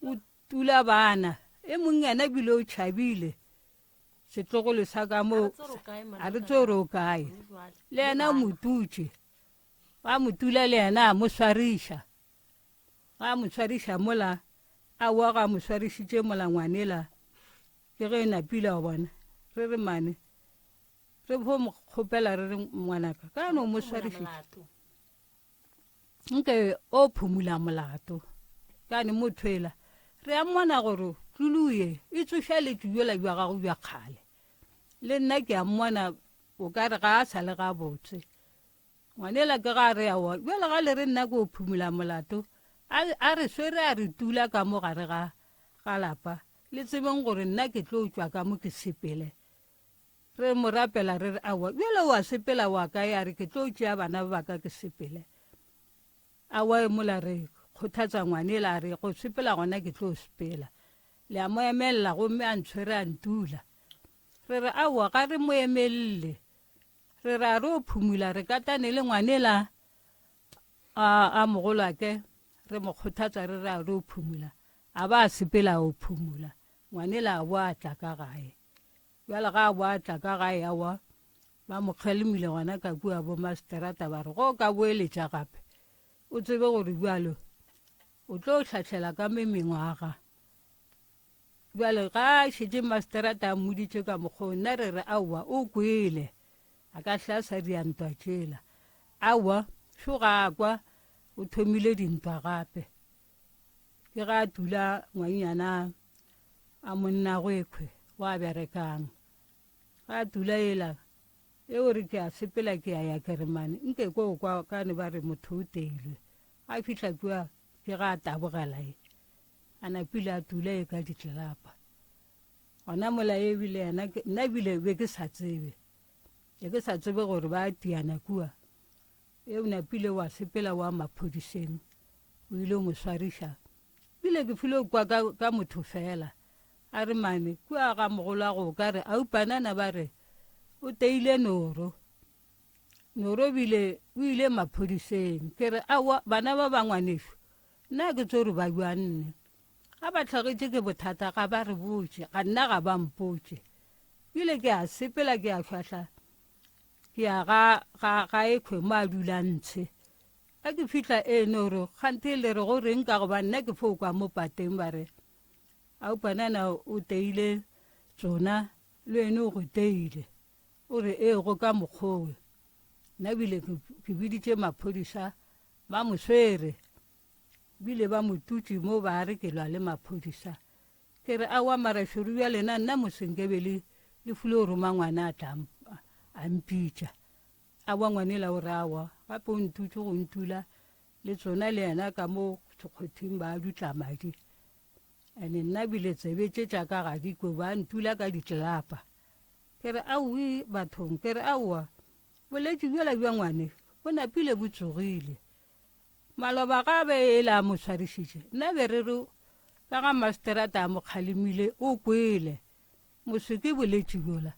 o tula bana. E mong yena bile o tšhabile. Setlogolo sa ka mo a re tsore o kae. Le yena o mo tutše. Ba mo tula le yena a mo swariša. Ga a mo swariša mola, aowa ga a mo swarišitše mola ngwanela ke ge e napile wa bona. Re re mane re fo mo kgopela re re ngwanaka ka no mo swarišitše. Nke o phumula molato. Kane motho ela re a mmona gore tluluye e tsoša letšu bjola bja gago bja kgale. Le nna ke a mmona o ka re ga a sa le gabotse. Ngwanela ke ga a re aowa bjale ga le re nna ke o phumula molato a, a re swere a re tula ka mo gare ga, ga lapa. Le tsebeng gore nna ke tlo tšwa ka mo ke sepele. Re mo rapela re re, Aowa, bjale o a sepela wa kae? A re, Ke tlo tšea bana ba ka ke sepele. Aowa, mola re kgothatsa ngwanela a re, Go sepela gona ke tlo sepela. Le a mo emelela gomme a ntshwere a ntula. Re re, Aowa, ga re mo emelele. Re re a re o phumula re katane le ngwanela a, a mogolwake re mo kgothatsa re re a re o phumula. A ba a sepela a o phumula. Ngwanela a boa a tla ka gae. Bjale ga a boa tla ka gae aowa, ba mo kgalemile gona ka kua bo maseterata ba re go ka boeletša gape o tsebe gore bjalo o tlo hlahlela ka me mengwaga. Bjale ga a šetše maseterata a mmoditše ka mokgwa nna re re aowa o kwele a ka hla sa dia ntwa tšela. Aowa šo ga a kwa o thomile dintwa gape. Ke ga a tula ngwannyana a monnagwekhwe wa berekang. Ga a tula ela, e o re ke a sepela ke a ya Keremane, nke ko kwa kane ba re motho o teilwe. Ga a fihla kua ke ga a tabogela e, a napile a tula e ka ditlelapa. Gona mola e bile yena, nna bile be ke sa tsebe, be ke sa tsebe gore ba tiana kua. E o napile wa sepela wa maphodiseng, o ile o mo swariša. Bile ke filo kwa ka, ka motho fela. A re mane, kua ga mogolwago o ka re aupanana ba re o teile Noro. Noro bile o ile maphodiseng. Ke re aowa bana ba ba ngwanešu, nna ke tso re ba bjang nne. Ga ba hlagetše ke bothata ga ba re botše, ga nna ga ba mpotše. Bile ke a sepela ke a šwahla ke ya ga, ga, ga ekhwe mo a dulang ntshe. Ge ke fihla e no re, Kganthe le re go reng ka gobane nna ke fo kwa mo pateng ba re, Ao panana o teile tsona le wene o go teile. O re ee go ka mokgowe. Nna bile ke biditše maphodisa ba mo swere bile ba mo tutše mo ba re ke lwa le maphodisa. Ke re aowa mara šoro bja lena nna mose nkebe le le fule roma ngwana a tla a mpitša. Aowa ngwanela o re aowa, gape o ntutše go ntula le tsona le yena ka mo sekgothing ba dutla madi. Ene nna bile tsebe tše tša ka ga di kwe ba ntula ka ditlelapa. Ke re aowi bathong, ke re aowa, boletši bjola bja ngwane bo napile bo tsogile. Maloba ga be e le a mo swarišitše, nna be re re ka ga maseterata a mo kgalemile o kwele. Moswe ke boletši bjola.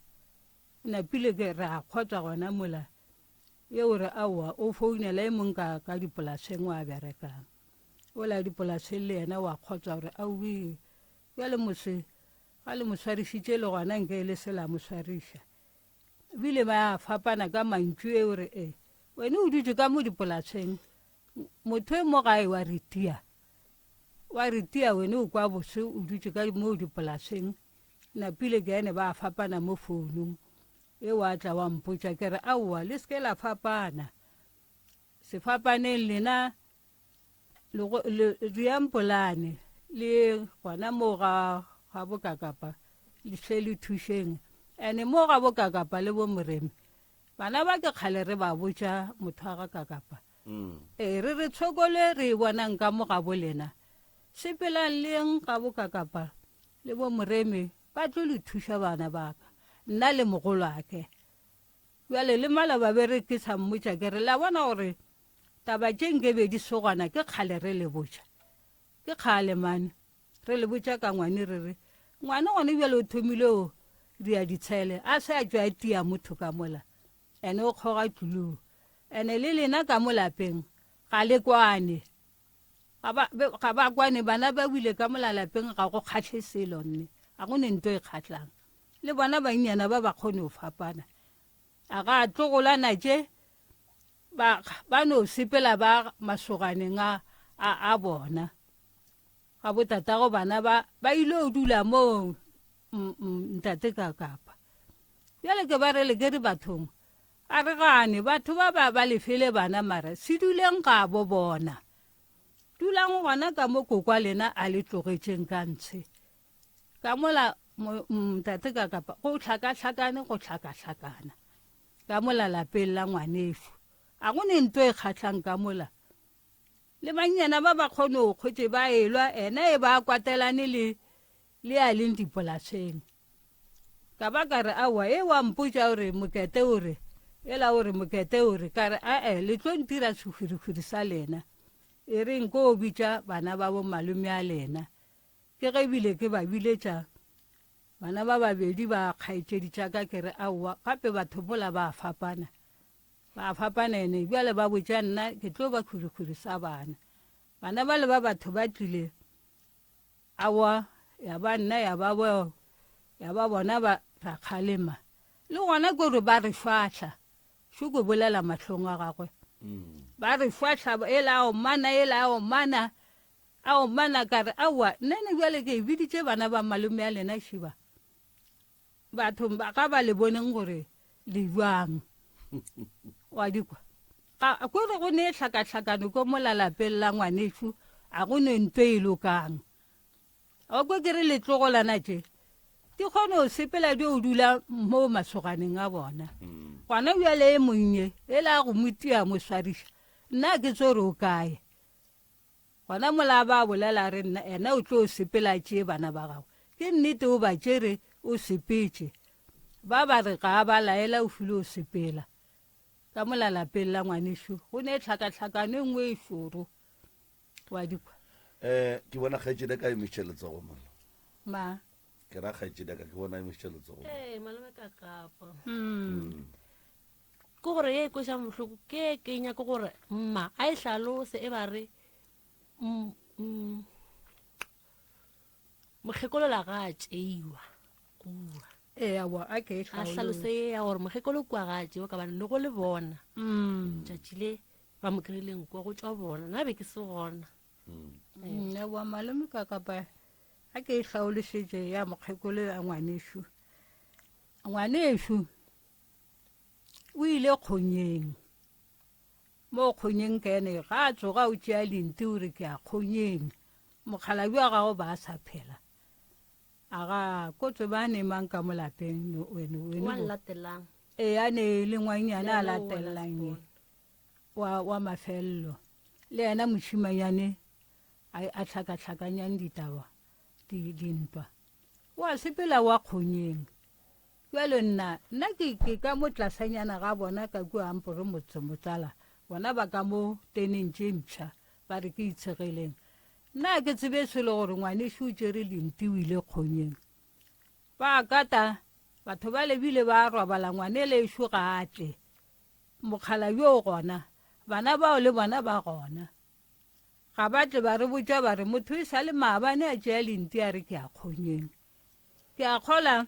Napile ke re a kgotsa gona mola ye o re aowa o founela e mong ka ka dipolaseng wa berekang. Ola dipolaseng le yena wa kgotsa gore aowi bjale moswe ga le mo swarišitše le gona nke e le se la mo swariša. Bile ba fapana ka mantšu e o re e wene o dutše ka mo dipolaseng motho e mo gae wa re tia wa re tia wene o kwa bose o dutše ka mo dipolaseng Napile ke ene ba fapana mo founung e wa tla wa mpotša ke re aowa le seke la fapana se fapaneng lena riang polane le gona mo ga ga bokakapa le hle le thušeng ene mo ga bokakapa le bo moremi bana ba ke kgale re ba botša motho wa ga kakapa mm. e re re tshokole re e bonang ka mo ga bo lena sepelang le yeng ga bokakapa le bo Moremi ba tlo le thuša bana ba ka, nna le mogolwake. Bjale le maloba be re ke sa mmotša ke re, la bona gore taba tše nke be di se gona ke kgale re le botša. Ke kgale mane re le botša ka ngwane re re ngwane gone bjale o thomile o ria ditshele a se a tšwa a tia motho ka mola ene o kgoga tluluu ene le lena ka mo lapeng ga le kwane. Ga ba, be, ga ba kwane, bana ba wile ka mola lapeng ga go kgahle selo nne. Ga go ne nto e kgahlang. Le bona bannyana ba ba kgone go fapana. A ga tlogolana tše ba ba no sepela ba masoganeng a a, a bona. Ga botatago bana ba ba ile go dula moo ntate ka kapa. Bjale ke ba re le ke re bathong a re gane batho ba ba ba lefele bana mara se duleng ga bo bona. Dulang gona ka mo kokwa lena a le tlogetšeng ka ntshe. Ka mola ntate ka kapa go hlakahlakane go hlakahlakana ka mola lapeng la ngwanešu. A go ne nto e kgahlang ka mola. Le bannyana ba ba kgone go kgwetše ba elwa ena e ba kwatelane le le a leng dipolaseng. Ka ba ka re aowa e wa mpotša o re mokete o re ela o re mokete o re ka re ae le tlo ntira sehwirihwiri sa lena. E reng ko bitša bana ba bo malome a lena. Ke ge ebile ke ba biletša bana ba babedi ba kgaetšedi tša ka ke re aowa gape batho mola ba fapana. Ba fapana ene bjale ba botša nna ke tlo ba khwirikhwiri sa bana. Bana bale ba batho ba tlile aowa ya ba nna ya ba bo ya ba bona ba ra kgalema. Le gona ke gore ba re šwahla šo ke bolela mahlong a gagwe. Ba re šwahla ela a omana ela a omana a omana ka re aowa nna ne bjale ke e biditše bana ba malome a lena šiba. Bathong ba ga ba le boneng gore le bjang. Wa di kwa? Ga ko re go ne hlakahlakano ko mola lapeng la ngwanešu a go ne nto e lokang. O kwe ke re letlogolana tše di kgone go sepela di o dula mo masoganeng a bona. Gona bjale e monnye e la go mo tia mo swariša nna ke tso re o kae. Gona mola ba bolela re nna ena o tlo sepela a tšee bana ba gagwe. Ke nnete o ba tšere o sepetše. Ba ba re ga a ba laela o file o sepela. Ka mola lapeng la ngwanešu go ne tlhakatlhakano e nngwe e šoro. Wa di kwa? Eh, ke bona kgaetšedi ka emišitše letsogo mola. Ma. Ke ra kgaetšedi ka ke bona emišitše letsogo. Ee, malome ka kapa. Mm. Ke gore ye e kwešang bohloko ke ke nyaka gore mma a e hlalose e ba re mokgekolo la ga a tšeiwa kua. Ee, aowa, a ke e A hlalose ye ya gore mokgekolo kua ga a tšeiwa ka bane le go le bona tšatši le ba mo kry-ileng kua go tšwa bona nna be ke se gona. Aowa malome ka kapa a ke e hlaološetše ya mokgekolo ya ngwanešu. Ngwanešu o ile kgonyeng mo kgonyeng ka ene ga a tsoga o tšea lenti o re ke a kgonyeng mokgalabje wa gago ba a sa phela a ga ko tseba ne mang ka mo lapeng ee a ne le ngwanyana a latelelang ye wa, wa mafelelo le yena mošimanyane a hlakahlakanyang ditaba dintwa wa sepela wa kgonyeng Bjale nna, nna ke, ke ka mo tlasanyana ga bona ka kua Ampore motse motsala, bona ba ka mo teneng tše mpsha, ba re ke itshegeleng. Nna ga ke tsebe selo gore ngwanešu o tšere lenti o ile kgonyeng. Ba kata, batho bale bile ba robala ngwanelešo ga a tle. Mokgalabje o gona, bana bao le bona ba gona. Ga ba tle ba re botša ba re motho e sa le maabane a tšea lenti a re ke ya kgonyeng. Ke a kgola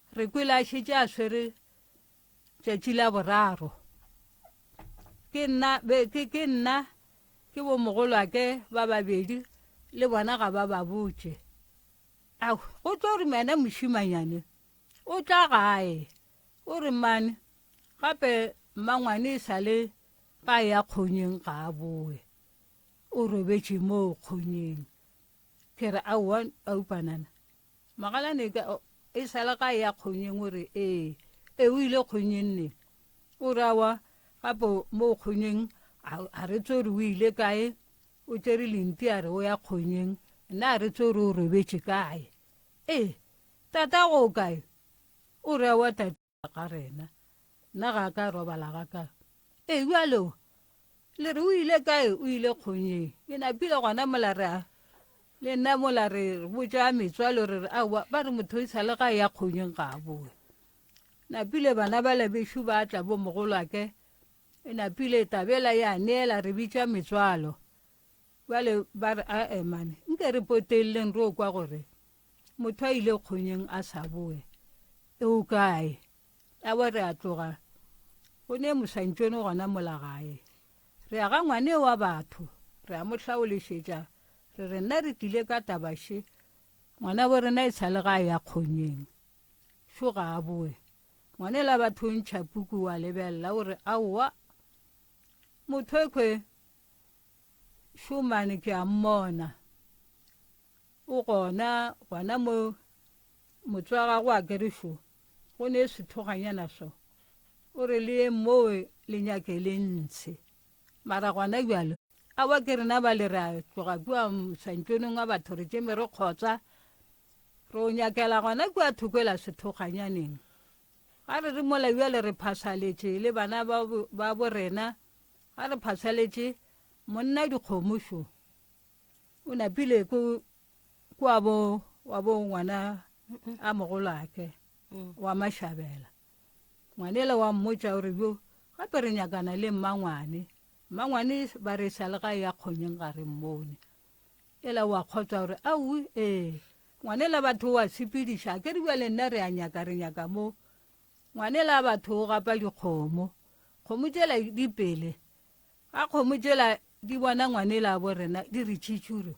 re kwele a šetše a swere tšatši la boraro. Ke nna, be, ke, ke nna, ke bomogolwake ba babedi, le bona ga ba ba botše. Ao, go tlo re mena mošimanyane o tla gae, o re mmane, gape mmangwane e sa le ga ya kgonyeng ga a boe, o robetše moo kgonyeng. Ke re, Aowa, aupanana. Magalane ka, e sa le ga ya kgonyeng o re, Ee. Ee, o ile kgonyeng neng? O re, Aowa, gape mo kgonyeng a, a re tsore o ile kae, o tšere lenti a re o ya kgonyeng, nna a re tsore o robetše kae. Ee, tatago o kae? O re, Aowa, tate. Ga rena. Nna ga ka robala ga ka. Ee, bjalo le re o ile kae? O ile kgonyeng. E napile gona mola re a le nna mola re botša metswalo re re aowa ba re motho e sa le ga ya kgonyeng ga a boe. Napile bana ba labešo ba tla bo mogolwake e napile tabela ya neela re bitša metswalo. Bjale ba re ae mane nke re potelleng ro kwa gore motho a ile kgonyeng a sa boe. E o kae? Awa re a tloga, go ne mosantšone gona mola gae. Re ya ga ngwane wa batho, re a mo hlaolešetša, re re nna re tlile ka taba še, ngwana bo rena e sa le ga a ya kgonyeng. Šo ga a boe. Ngwanela batho o ntšha puku wa lebelela o re aowa, motho ekhwe šo mane ke a mmona. O gona, gona mo motse wa gagwe a kere šo, go ne sethoganyana so. O re le yeng mowe le nyake le ntshe. Mara gona bjalo, aowa ke rena bale re a tloga kua mosantšonong wa batho re tšeme re kgotsa, re o nyakela gona kua thokwela sethoganyaneng. Ga re re mola bjale re phasaletše le bana ba, ba bo rena, ga re phasaletše monna dikgomo šo. O napile ko kwa bo wa bo ngwana a mogolake wa Mashabela. Ngwanela wa mmotša o re bjo gape re nyakana le mmangwane. Mmangwane ba re sa le ga ya kgonyeng ga re mmone. Ela wa kgotsa gore aowi ee ngwanela batho wa sepediša ke re bjale nna re a nyaka re nyaka mo. Ngwanela batho o gapa dikgomo. Kgomo tšela di pele Ga kgomo tšela di bona ngwanela bo rena di re tšhitšhuru.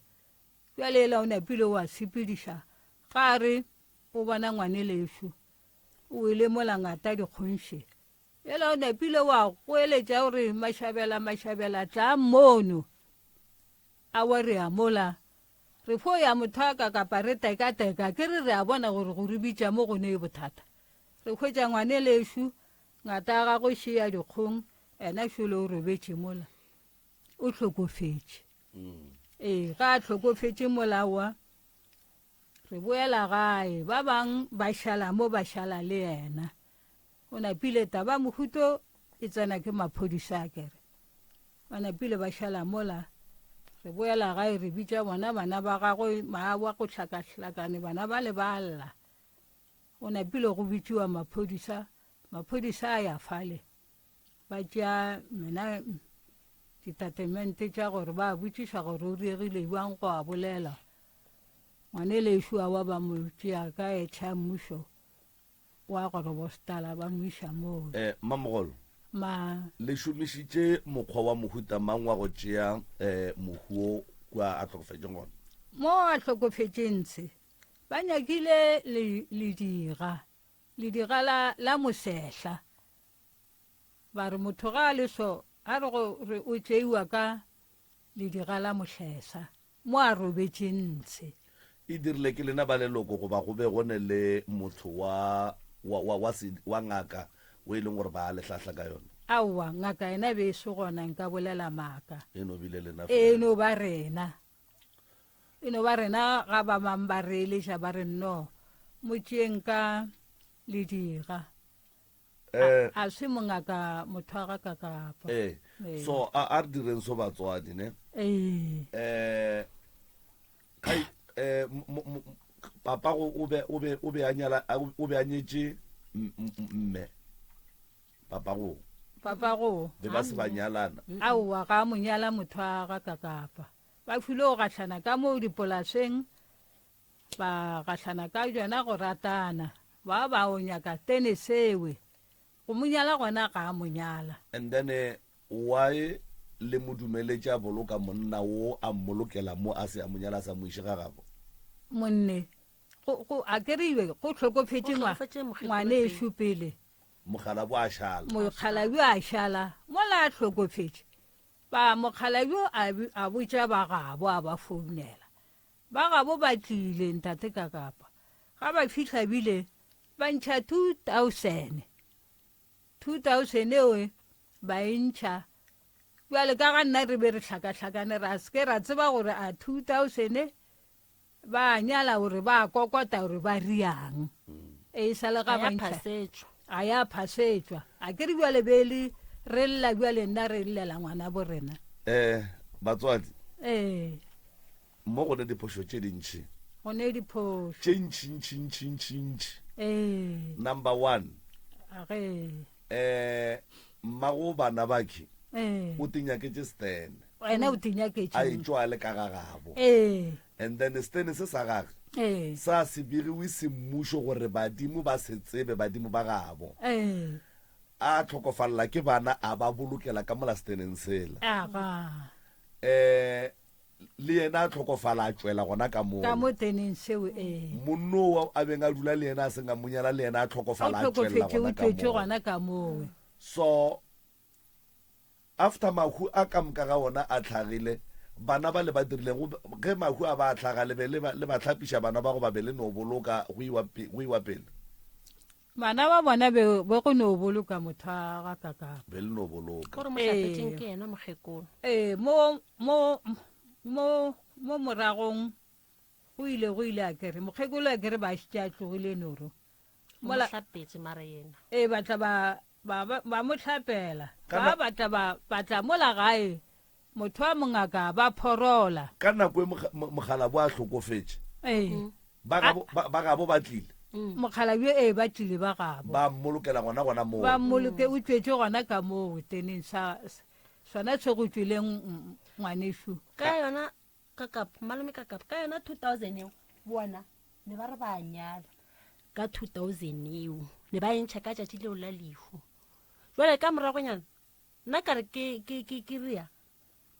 Bjale ela o napile wa sepediša ga a re o bona ngwanelešo o wele mola ngata dikgonše. Ela o napile wa goeletša o re Mashabela, Mashabela tlaa mono. Awa re a mola. Re fo ya mothaka kapa re tekateka ke re re a bona gore go re bitša mo go ne bothata. Re hwetša ngwanelešo Ngata ya gagwe še ya dikgong, ena šole o robetše mola, o hlokofetše. Ee, ga a hlokofetše mola wa, re boela gae, ba bang ba šala mo ba šala le yena. O napile taba mohuto e tsena ke maphodisa a kere. Ba napile ba šala mola, re boela gae re bitša bona bana ba gagwe maawa go hlakahlakane bana ba le ba lla. Go napile go bitšiwa maphodisa, maphodisa a ya fale ba tšea mena ditatemente tša gore ba botšiša gore o diegile bjang go a bolela. Ngwanelešo a wa ba mo tšea ka etšha ya mmušo wa Gorobostala ba mo iša moo. Eh, Mmamogolo, Ma. le šomišitše mokgwa wa mohuta mang wa go tšea eh, mohu wo kua a hlokofetšeng gona? Mo a hlokofetšeng ntshe, Ba nyakile le, ledira, ledira la, la mosehla. Ba re motho ga a le so, a re go re o tšeiwa ka ledira la mohlesa, mo a robetše ntshe. E dirile ke lena ba leloko goba go be go ne le motho wa, wa, wa, wa, se, wa ngaka o e leng gore ba a le hlahla ka yona? Aowa, ngaka yena be e se gona, nka bolela maaka. E no bile lena E fela. no ba rena. E no ba rena ga ba bang ba re eletša ba re no mo tšeeng ka ledira. Eh. A se mongaka motho wa ga kakapa. Eh. Ee. So a a re direng so batswadi ne. Ee. Eh kai eh papa go o be o be o be a nyala o be a nyetše mme. Papa go. Papa go. Be ba se ba nyalana. Aowa ga a mo nyala motho wa ga kakapa. Ba file go gahlana ka moo dipolaseng, ba gahlana ka jona go ratana. Ba ba o nyaka tene sewe. Go mo nyala gona ga a mo nyala. And then why le mo dumeletše a boloka monna wo a mmolokela mo a se a mo nyala a sa mo iše ga gabo? Monne, go, go, a ke re go hlokofetše Go hlokofetše mokgekolo ngwanešu pele. Mokgalabje a šala. Mokgalabje a šala mola a hlokofetše. Ba mokgala yo a, a botša ba gabo a ba founela. Ba gabo ba tlile ntate Kakapa. Ga ba fihla bile ba ntšha 2000. 2000 eo ba e ntšha. Bjale ka ga nna re be re hlakahlakane ra se ke ra tseba gore a 2000 Ba a nyala gore ba a kokota gore ba riang. E sa le ga A ya ba ntšha. phasetšwa. A ya phasetšwa. A ke re bjale be le re lla bjale nna re llela ngwana bo rena. Eh, batswadi. Ee. Mo go ne diphošo tše dintši. Go ne diphošo. Tše ntši ntši ntši ntši ntši. Ee. Number one. A ge. Eh, mmago bana bakhe. Ee. O tinyaketše Stan. Wena o tinyaketše. A etšwa le ka ga gabo. Ee. And then Stan se sa gage. Ee. Sa se begiwe semmušo gore badimo ba se tsebe, badimo ba gabo. Ee. A hlokofalela ke bana a ba bolokela ka mola seteneng sela. Aga. Eh, le yena a hlokofala a tšwela gona ka moo. Ka mo teneng seo, ee. Monno wa a beng a dula le yena a seng a mo nyala le yena a hlokofala a tšwelela gona ka moo. O tšwetše gona ka moo. So after mahu a ka moka ga ona a hlagile, bana ba le ba dirileng ge mahu a ba a hlaga le be le ba le ba hlapiša bana ba goba be le no boloka go iwa go iwa pele? Bana ba bona be be go no boloka motho a ga kakapa. Be le no boloka. Gore mohlapetšeng ke yena mokgekolo. Ee, mo mo mo mo moragong go ile go ile a kere mokgekolo a kere ba šetše a tlogile noro. Mola hlapetše mara yena. Ee, ba tla ba ba ba mo hlapela. Ba ba tla ba ba tla mola gae motho wa mongaka ba phorola. Ka nako e mokgalabje a hlokofetše. Ee. Ba gabo ba gabo ba tlile. Mokgalabje ee ba tlile ba gabo. Ba mmolokela gona gona moo. Ba mmoloke o tšwetše gona ka moo teneng sa sona se go tšwileng ngwanešu. Ka yona Kakap, malome Kakap, ka yona 2000 eo, bona ne ba re ba a nyala ka 2000 eo, ne ba e ntšha ka tšatši leo la lehu. Jwale ka moragonyana nna ka re ke, ke, ke, ke rea,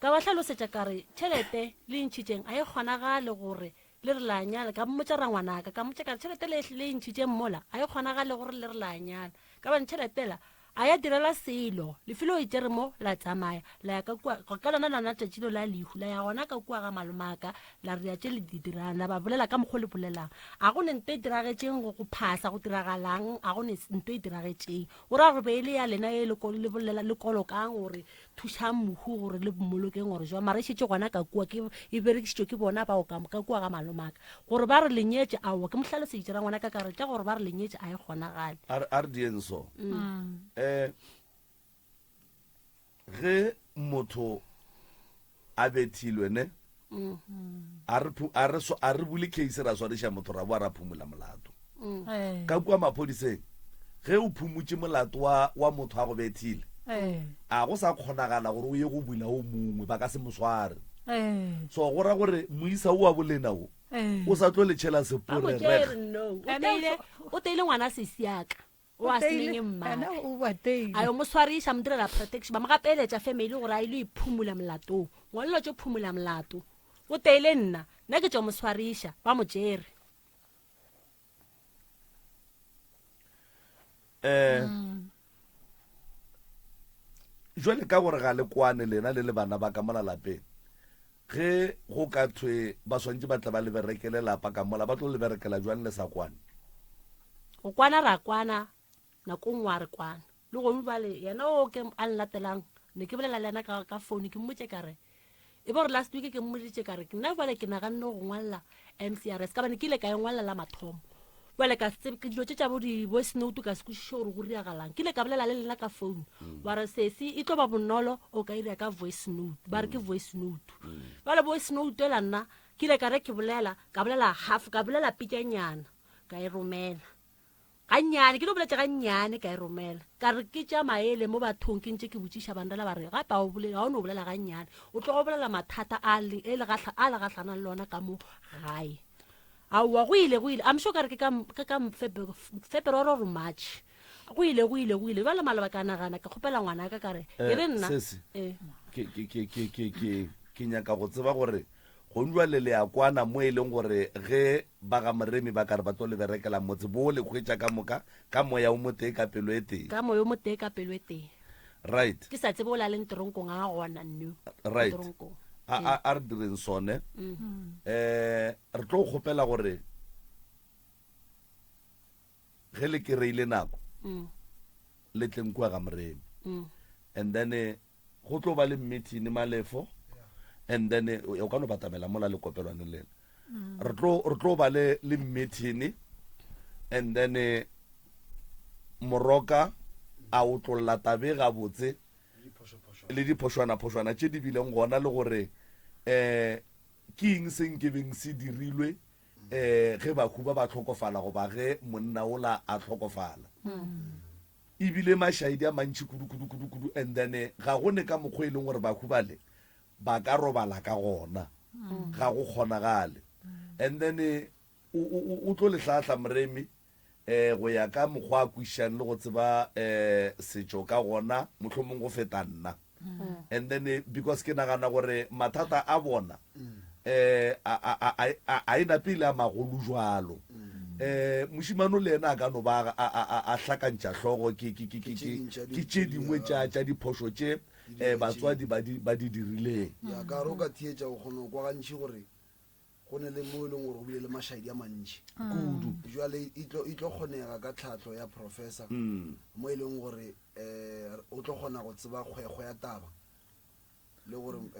ka ba hlalosetša ka re tšhelete le e ntšhitšeng a e kgonagale gore le re la nyala. Ka mmotša rangwanaka, ka mmotša ka re tšhelete le, le e ntšhitšeng mola a e kgonagale gore le re la nyala, ka bane tšhelete la A ya direla selo. Lefelo e tšere mo, la tsamaya, la ya ka kua, ka lona lona tšatši leo la lehu, la ya gona ka kua ga malomaka, la re ya tše le di dirang, la ba bolela ka mokgo le bolelang. A go ne nto e diragetšeng go, go phasa, go diragalang, a go ne nto e diragetšeng. Go ra gore be e le ya lena e le, le bolela, le kolokang gore thušang mohu gore le mmolokeng gore jwang, mara e šetše gona ka kua, ke, e berekišitšwe ke bona bao ka, ka kua ga malomaka. Gore ba re le nyetše, aowa, ke mo hlaloseditše rangwanaka ka re tša gore ba re le nyetše a e kgonagale. A re, a re dieng so. Eh, ge motho a bethilwe ne, a re phu, a re so, a re bule case ra swariša motho ra boa ra phumula molato. Ee. Ka kua maphodiseng, ge o phumutše molato wa, wa motho a go bethile, Ee. a go sa kgonagala gore o ye go bula o mongwe, ba ka se mo sware. Ee. So go ra gore moisa o wa bolena o, Ee. o sa tlo le tšhela Ba mo sepore tšere, reg. no. O Ene o teile, o teile ngwana sesi ya ka. O a seneng Ena mmagwe. o ba teile. A yo mo swariša, mo direla protection, ba mo gapeletša family gore a ile iphumula molatong. Ngwanelo tšo phumula molato. O teile nna, nna ke tšo mo swariša, ba mo tšere. Eh, jwale ka gore ga le kwane lena le le bana ba ka mola lapeng, ge go ka thwe ba swantše ba tla ba le berekele lapa ka mola, ba tlo le berekela jwang le sa kwane? Go kwana ra kwana, nako nngwe a re kwana. Le gone bjale yena o ke a nlatelang, ne ke bolela le yena ka, ka phone, ke mmotše ka re, e bo gore last week ke mmoditše ka re, nna bjale ke naganne go ngwalela MCRS, ka bane ke ile ka e ngwalela la mathomo. Bjale ka se tsebe, ke dilo tše tša bo di-voice note ka se kwešiše gore go diragalang. Ke ile ka bolela le lena ka phone, ba re sesi e tlo ba bonolo o ka ira ka voice note, ba re ke voice note. Bjale voice note ela nna ke ile ka re ke bolela, ka bolela half, ka bolela pitšanyana ka e romela. Gannyane, ke no boletše gannyane ka e romela. Ka re ke tša maele mo bathong ke ntše ke botšiša bandala ba re gape ga o bolele, ga o no bolela gannyane. O tloga o bolela mathata a le, e le gahla, a le gahlanang le ona ka mo gae. Aowa, go ile, go ile. I'm sure ka re ke ka, ke ka February or March. Go ile, go ile, go ile. Bjale maloba ka nagana, ka kgopela ngwanaka ka re, e re nna. Sesi, Eh. ke, ke, ke, ke, ke, ke, ke nyaka go tseba gore gong jwale le a kwana mo e leng gore ge ba ga Moremi ba ka re ba tlo le berekela motse, bo le hwetša ka moka ka moya o motee ka pelo e tee. Ka moya o motee ka pelo e tee. Right. Ke sa tsebe o la leng teronkong a gona no. Right. Teronkong. A a a re direng sone. Eh re tlo kgopela gore ge le kereile nako le tleng kua ga Moremi. And then eh, go tlo ba le meeting malefo and then eh, o ka no batamela mola le kopelwane lena. Re tlo re tlo ba le le meeting and then eh, Moroka a otlolla tabe gabotse le diphošwana-phošwana tše di bileng gona le gore um ke eng se nkebeng se dirilwe um ge bahu ba ba hlokofala goba ge monna ola a hlokofala. E bile mašaedi a mantši kudu-kudu-kudu-kudu and then eh, ga go ne ka mokgwa e leng gore bahu bale ba ka robala ka gona, ga go kgonagale. And then eh, O, o, o, o tlo le hlahla Moremi um go ya ka mokgwa a kwešišang le go tseba um setšo ka gona, mohlomong go feta nna. And then eh, because ke nagana gore mathata a bona um a, a, a, a, a, a e nape e le a magolo jwalo. Um mošemane le yena a ka no ba a, a, a, a hlakantšha hlogo ke, ke, ke, ke, tše ke, ding tša ke tše dingwe tša, tša diphošo tše um batswadi ba di, ba di dirileng. Ya ka re o ka theetša o kgona go kwa gantši gore go ne le mo e leng gore go bile le mašaedi a mantši kudu. Jwale e tlo e tlo kgonega ka tlhahlo ya professor mo e leng gore um o tlo kgona go tseba kgwekgwe ya taba le gore um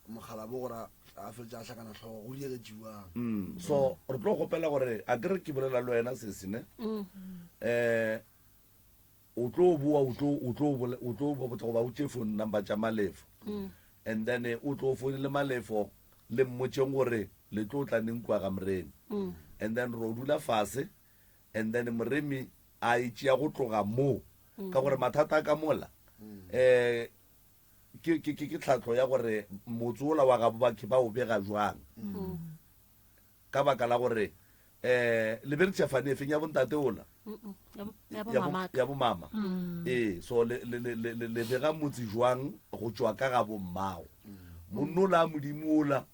mokgalabo gore a feletša a hlakana hlogo go diegetšiwang. Mm, so re tlo kgopela gore a ke re ke bolela le wena sesi ne um o tlo boa o tlo o tlo o tlo botsa goba o tše phone number tša Malefo and then eh, o tlo founele Malefo le mmotšeng gore le tlo tla neng kua ga Moremi and then ro dula fase and then Moremi a e tšea go tloga moo ka gore mathata a ka mola eh ke ke ke tlhahlo ya gore motse ola wa gabo bakhe ba o bega jwang Ka baka la gore um le berekiša fane efeng ya bontate ola? Ya bomama. Ee, so le, le, le, le, le bega motse jwang go tšwa ka ga bommago. Monno ola a Modimo ola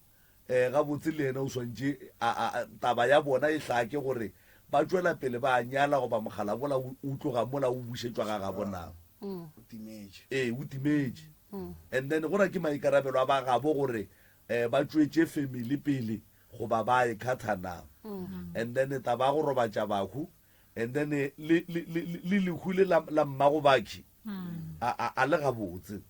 um gabotse le yena o swantše taba ya bona e hlake gore ba tšwela pele ba a nyala goba mogalabola o tloga mola o bušetšwa ga gabo na. Ee, o timetše. And then go ra ke maikarabelo a ba gabo gore um ba tšwetše family pele goba ba e khatha na. And then taba ya go robatša bahu and then le, le, le, le lehu le la, la mmago bakhi a, a, a le gabotse.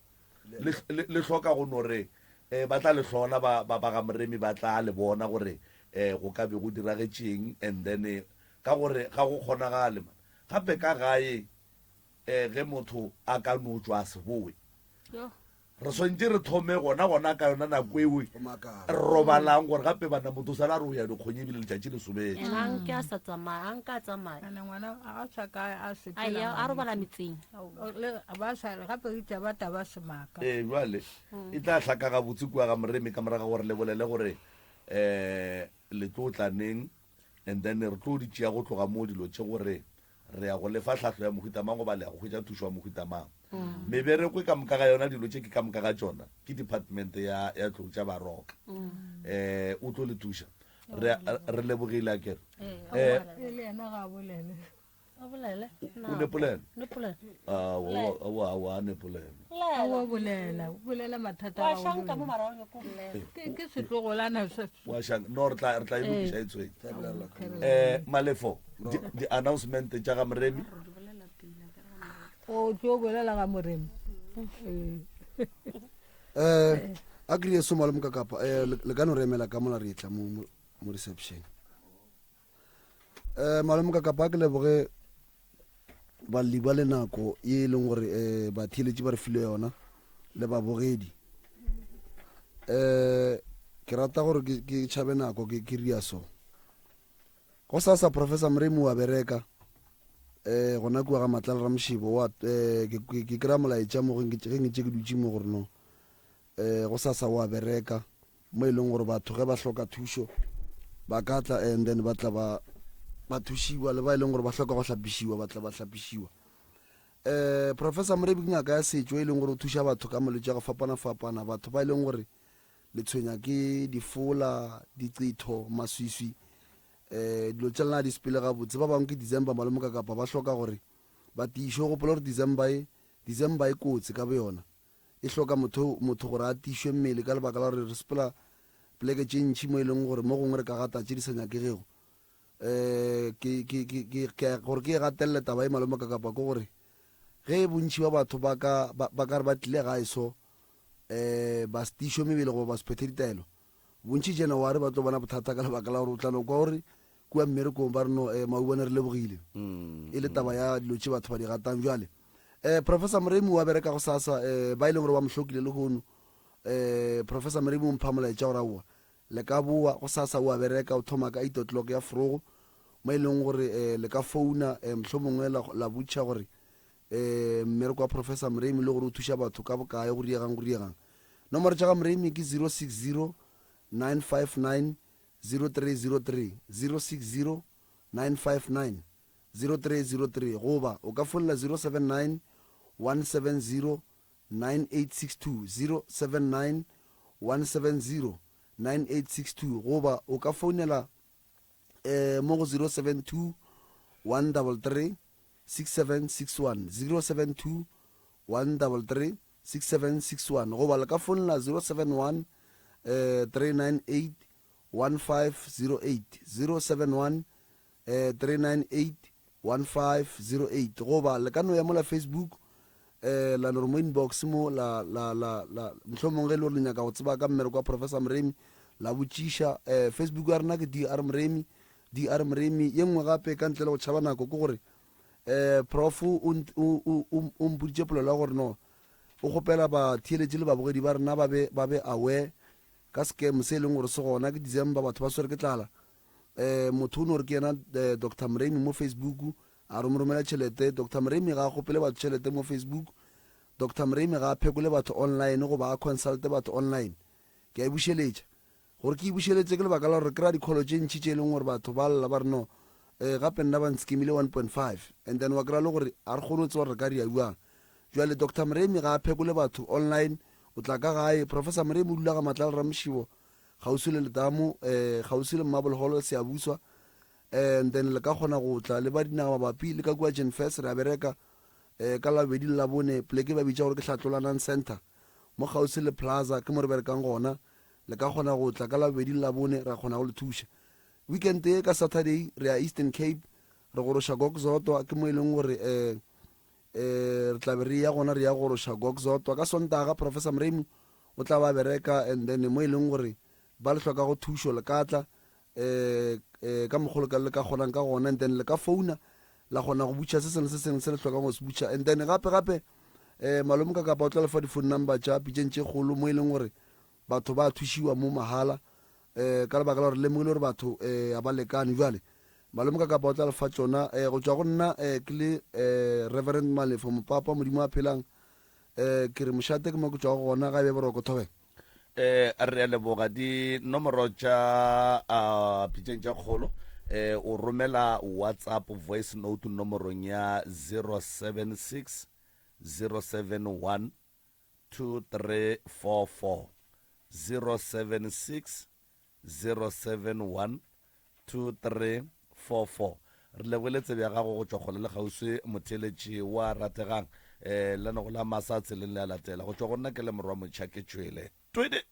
Le, le, le hloka go no re eh, ba tla le hlola ba, ba, ba ga Moremi ba tla le bona gore eh, go ka be go diragetšeng and then eh, ka gore ga go kgonagale man. Gape ka gae eh, ge motho a ka no tšwa a se boe. Re swanetše re thome gona gona ka yona nako eo re robalang gore gape bana motho sala re o ya dikgong ebile letšatši le sobetše. Ena nke a sa tsamaya, a nka a tsamaya. Ene ngwana a ga sa ka a A sepela ya a robala metseng. Le ba sa gape itse ba taba semaka. Ee, jwale e tla hlaka gabotse kua ga Moremi ka morago ga gore le bolele gore um le tlo tla neng and then re tlo di tšea go tloga moo dilo tše gore Re ya go le fa tlhahlo ya mohuta mang goba le ya go hwetša thušo ya mohuta mang. Mebereko e ka moka ga yona, dilo tše ke ka moka ga tšona, ke department ya, ya tlou tša Baroka. Eh, o tlo le thuša. Re, re lebogile akere. Eh, E le yena ga a bolele. A bolele. o ne polelo? Ne polelo. Aowa, aowa, aowa, a ne polelo. A o bolela, o bolela mathata Wa a gago šanka mo le wena. marago nyako bolela. Ke ke setlogolana se. Wa šanka. No, re tla, re tla e lokiša e tshwenya. Eh, Malefo, di, di announcement tša ga Moremi. O tlo bolela ga Moremi. Eh. Eh, a ke re so malome ka kapa eh le ka no re emela ka mola re etla mo mo mo reception. Eh malome ka kapa ke leboge balli ba le nako ye e leng gore eh batheeletši ba re file yona le babogedi. Eh ke rata gore ke ke tšhabe nako ke ke ria so. Go sasa Professor Moremi wa bereka eh gona kua ga Matlala Ramoshibo wa eh ke ke ke kry-a molaetša mo ge nke ge ke dutše mo gore no eh go sasa wa bereka mo e leng gore batho ge ba hloka thušo ba ka tla and then ba tla ba ba thušiwa le ba e leng gore ba hloka go hlapišiwa ba tla ba hlapišiwa. Um Professor Morebi ke ngaka ya setšo e leng gore o thuša batho ka malwetši a go fapana-fapana, batho ba e leng gore le tshwenya ke difola, diqitho, maswiswi, um dilo tša lena di sepele gabotse. Ba bangwe ke December malome kapa ba hloka gore ba tiišwe. Gopola gore December e December e kotsi ka boyona. E hloka motho, motho gore a tiišwe mmele ka lebaka la gore re sepela poleke tše ntši mo e leng gore mo gongwe re ka gata tše di sa nyakegego. Um ke, ke, ke, ke, ke, gore ke e gatelele taba e malome ka kapa ke gore ge bontši ba batho ba ka, ba, ba ka re ba tlile gae so, um ba se tiišwe mebele goba ba se phethe ditaelo, Bontši January ba tlo bona bothata ka lebaka la gore o tla no kwa gore kua mmerekong ba re no eh, maubane re lebogile e le taba ya dilo tše batho ba di gatang bjale eh, Professor Moremi wa bereka go sasa eh, ba e leng gore ba mo hlokile lehono eh, Professor Moremi o mpha molaetša gore aowa le ka boa go sasa o a bereka o thoma ka 8 o'clock ya forogo mo e leng gore eh, le ka founa eh, mohlomongwe la, la botša gore eh, mmereko wa Professor Moremi le gore o thuša batho ka bokae go diegang go diegang Nomoro tša ga Moremi ke 060 959 0303 060 959 0303 goba o ka founela 079 170 9862 079 170 9862 goba o ka founela um mo go 072 133 6761 072 133 6761 goba le ka founela 071 eh, 398 1508 071 eh, 398 1508 goba le ka no ya mola Facebook eh, la no re mo inbox mo la la la la mohlomong ge e le gore le nyaka go tseba ka mmereko wa Professor Moremi la botšiša eh, Facebook ya rena ke DR Moremi DR Moremi ye nngwe gape ka ntle le go tšhaba nako ke gore eh, prof o o o o mpoditše polelo ya gore no o kgopela batheeletši le babogedi ba rena ba be ba be aware ka scam se e leng gore se gona ke December batho ba swere ke tlala um motho o no re ke yena eh, Doctor Moremi mo Facebook a re mo romela tšhelete Doctor Moremi ga a kgopele batho tšhelete mo Facebook Doctor Moremi ga a phekole batho online goba a consulte batho online ke a e bušeletša gore ke e bušeletše ke lebaka la gore re kry-a dikholo tše ntši tše e leng gore batho ba lla ba re no um gape nna ba nskemile 1.5 and then wa kry-a le gore a re kgone go tseba gore re ka ria bjang jwale Doctor Moremi ga a phekole batho online o tla ka gae Professor Moremi o dula ga Matlala Ramoshibo kgauswi le letamo um kgauswi le Marble Hall Siyabuswa and then le ka kgona go tla le ba dinaga mabapi le ka kua Genfest re a bereka um ka Labobedi le Labone poleke ba bitša gore ke Hlatlolanang Centre mo kgauswi le Plaza ke mo re berekang gona le ka kgona go tla ka Labobedi le Labone ra kgona go le thuša weekend ye ka Saturday re ya Eastern Cape re goroša Gokzotwa ke mo e leng gore um um re tla be re ya gona re ya goroša Gokzotwa ka Sontaga Professor Moremi o tla ba bereka and then mo e leng gore ba le hlokago thušo le ka tla um um ka mokgwa le ka le ka kgonang ka gona and then le ka founa la kgona go butšha se sengwe le se sengwe se le hlokang go se butšha and then gape gape um malome ka kapa o tla le fa di-phone number tša pitšeng tše kgolo mo e leng gore batho ba thušiwa mo mahala um ka lebaka la gore lemogile gore batho um ga ba lekane jale malome ka kapa o tla le fa tšona um go tšwa go nna um ke le um reverend Malefo mopapa modimo a phelang um ke re mošate ke mo ke tšwago gona ga e be boroko thobela Eh, re a leboga dinomoro tša uh, pitšeng tša kgolo eh, o romela whatsapp voice note nomorong ya 076 071 2344 076 071 2344 Re lebogile tsebe ya gago go tšwa kgole le kgauswi motheeletši wa rategang. Um lenanego la masa tseleng le a latela. Go tšwa go nna ke le morwa motšha ke tšwele. Twede!